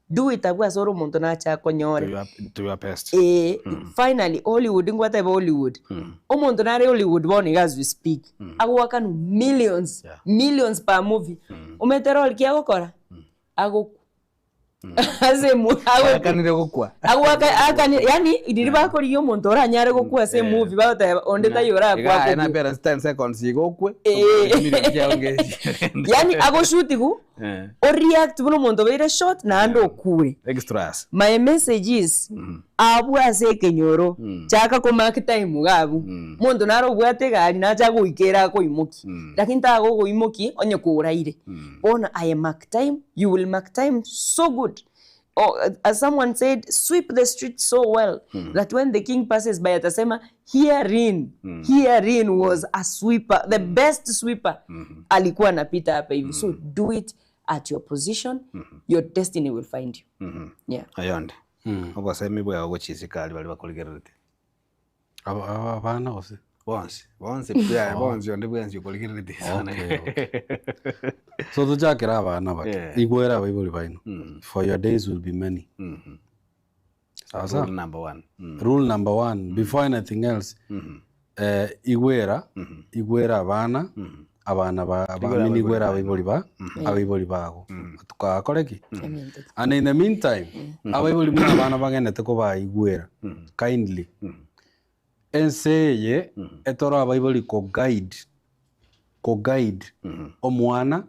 do it abwo asore omonto nache akonyore. Do your, do your best. Eh, finally Hollywood ngwateba Hollywood. Omonto nare Hollywood bono iga as we speak, agoakanwa millions, millions per movie. Omanyete role ki agokora? Agokwa. Ase emo agokwa. Akanire gokwa. Agwaka akani yani riria bakorigia omonto oranyare gokwa ase emovie bagoteba onde taiyo orakwa Iga aye akokwe. na appearance 10 seconds iga okwe. Eh. Million chiao ngechi. Yani agoshutigu. O react buna omonto obeire short naende okure. Extras. My message is, abwo ase ekenyoro, chaka ko mark time iga abwo. Omonto nare obwate egari nache agoikere akoimokie, lakini tagokoimokia onye koraire. Bono aye mark time, you will mark time so good. Oh, as someone said, sweep the street so well that when the king passes by atasema herein, herein was a sweeper, the best sweeper alikuwa anapita hapa hivi. So do it at your position, your destiny will find you. Yeah. Ayonde obosemi bwago gochisikari bari bakorigererete. Abana gose? Bonsi bonsi pia bonsi onde bwensi okorigererete. Okay. So tochakera abana bake. Igwera abaibori baino, for your days will be many. Sawa sawa? Rule number one. Rule number one, before anything else, igwera igwera abana abana ba Igwera abamini igwera abaibori abaibori ba abaibori bago tukakore ki. And in the meantime, abaibori muna abana bagenete kobaigwera, kindly, ense eye etoro abaibori ko guide omwana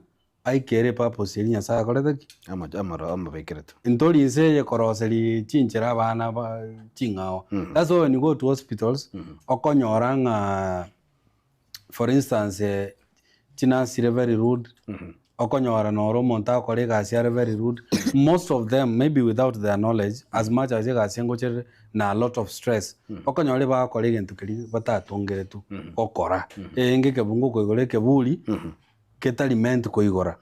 aikere purpose eri Nyasaye akorete ki. Amabekereto. Ntori nse eye koroseri chinchera abana ba ching'ao. That's why when you go to hospitals, okonyora ng'a, for instance, chinurse ire very rude, okonyora noro omonto akora egasi are very rude. Most of them, maybe without their knowledge, as much as egasi engocherere na a lot of stress, okonyora bagakora egento keri batatongeretu gokora, enge ekebungo koigora ekeburi ketari meant koigora.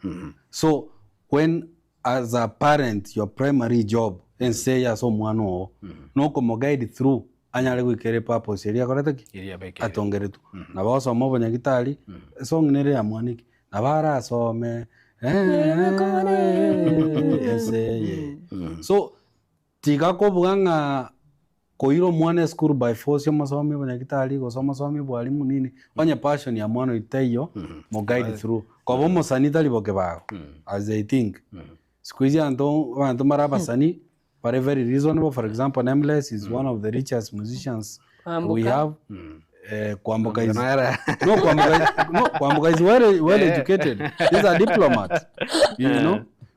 So when, as a parent, your primary job ense ase omwana oo nokomoguide through anyare goikera epurpose eria akorete ki. Eria abekeire. Atongeretu nabo osoma obonyagitari esong nere ya mwaniki nabo arasome ense eye. So tiga kobuga ng'a koira omwana esukuru by force omosomi obonyagitari gose omosomi obwarimu nini, onye passion ya mwana oyo teiyo, mo guide through koba omosani tari boke bago as they think. Siku hizi anto abanto mbare abasani bare very reasonable. For example, Nameless is one of the richest musicians we Kwamboka. have. Kwamboka is no Kwamboka, no Kwamboka is well well educated. He's a diplomat.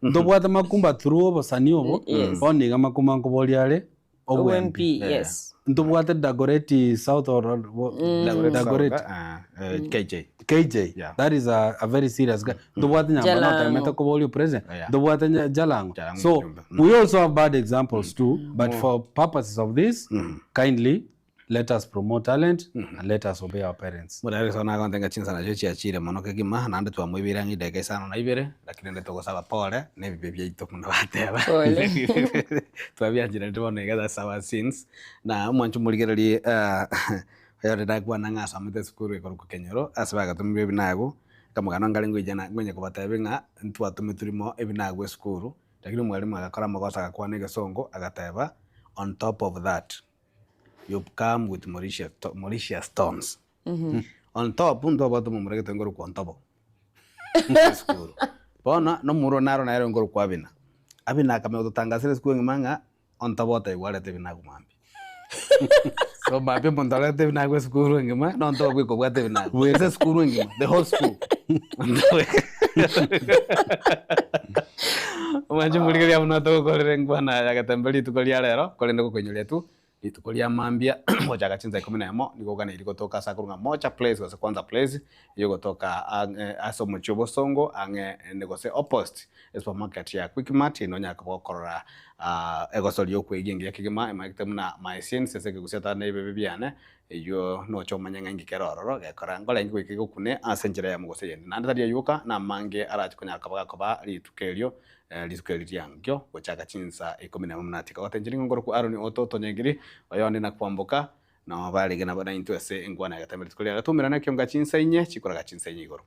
Ntobwate makumba through obosani obo. Bono iga makumba nkoboria are OMP, yes. Ntobwate Dagoretti South or Dagoretti Dagoretti. South, KJ. KJ. That is a very serious guy. Ntobwate nyamba Jalango. notemete koboria president. Ntobwate Jalango. Jalango So Mjumbe. we also have bad examples too, but for purposes of this, kindly let us promote talent and let us obey our parents. Murari sona agontenga chinsa nacio chiachire mono kegima naende twamwibire ng'a ideka isano na ibere, lakini ende togosaba pole na ebibe biaito buna bateba. Pole. Twabianchire bono iga, that's our sins. Na omwancho morigererie oyore ndakwana ng'a asomete esukuru ekorokwa Kenyoro ase bagatomirwe ebinagu kamogano nkare ngoijana ngonya kobatebia ng'a ntwatometwe rimo ebinagu esukuru, lakini omwalimu agakora amagoso agakwana egesongo agateba, "On top of that, you come with Mauritius, Mauritius stones." On top ntwabwate omomura ngorokwa ontobo esukuru bono nomuro naro nere ngorokwa abina abina akamenya gototangasera esukuru engima ng'a ontobo otebiwa arete ebinagu mambi. So mambi omonto arete ebinagu esukuru engima nontobo bweka obwate ebinagu ase esukuru engima, the whole school. Omwancho morigereria buna togokorera enkwana yagatembe rituko ria rero korende gokoinyoria tu rituko ria mambia gochaka chinsa 11 nigo oganeiri gotoka ase akorwa ng'a Mocha Place gose Kwanza Place yogotoka ang'e ase omochie obosongo ang'e ende gose opposite esupermarket ya Quickmart ino nyaka gokorora egosoria okweiga engiya kegima emaegete buna my sins ase ekegusia tana ebibe biane eywo nocha omanye ng'a engike ororo gekora nkorenge goika egokune ase enchera yamo gose eyende naende tari eywoka na amange arache konyara koba gakoba rituko erio rituko eri riankio gochaka chinsa 11 buna tika gotencheri ng'ongoroku Aaron ototonyegiri oyonde na kwamboka no barenge nabo naintwe ase enkwana yagatema rituko riaga tumerana ekionga chinsa inye chikoraga chinsa inye igoro.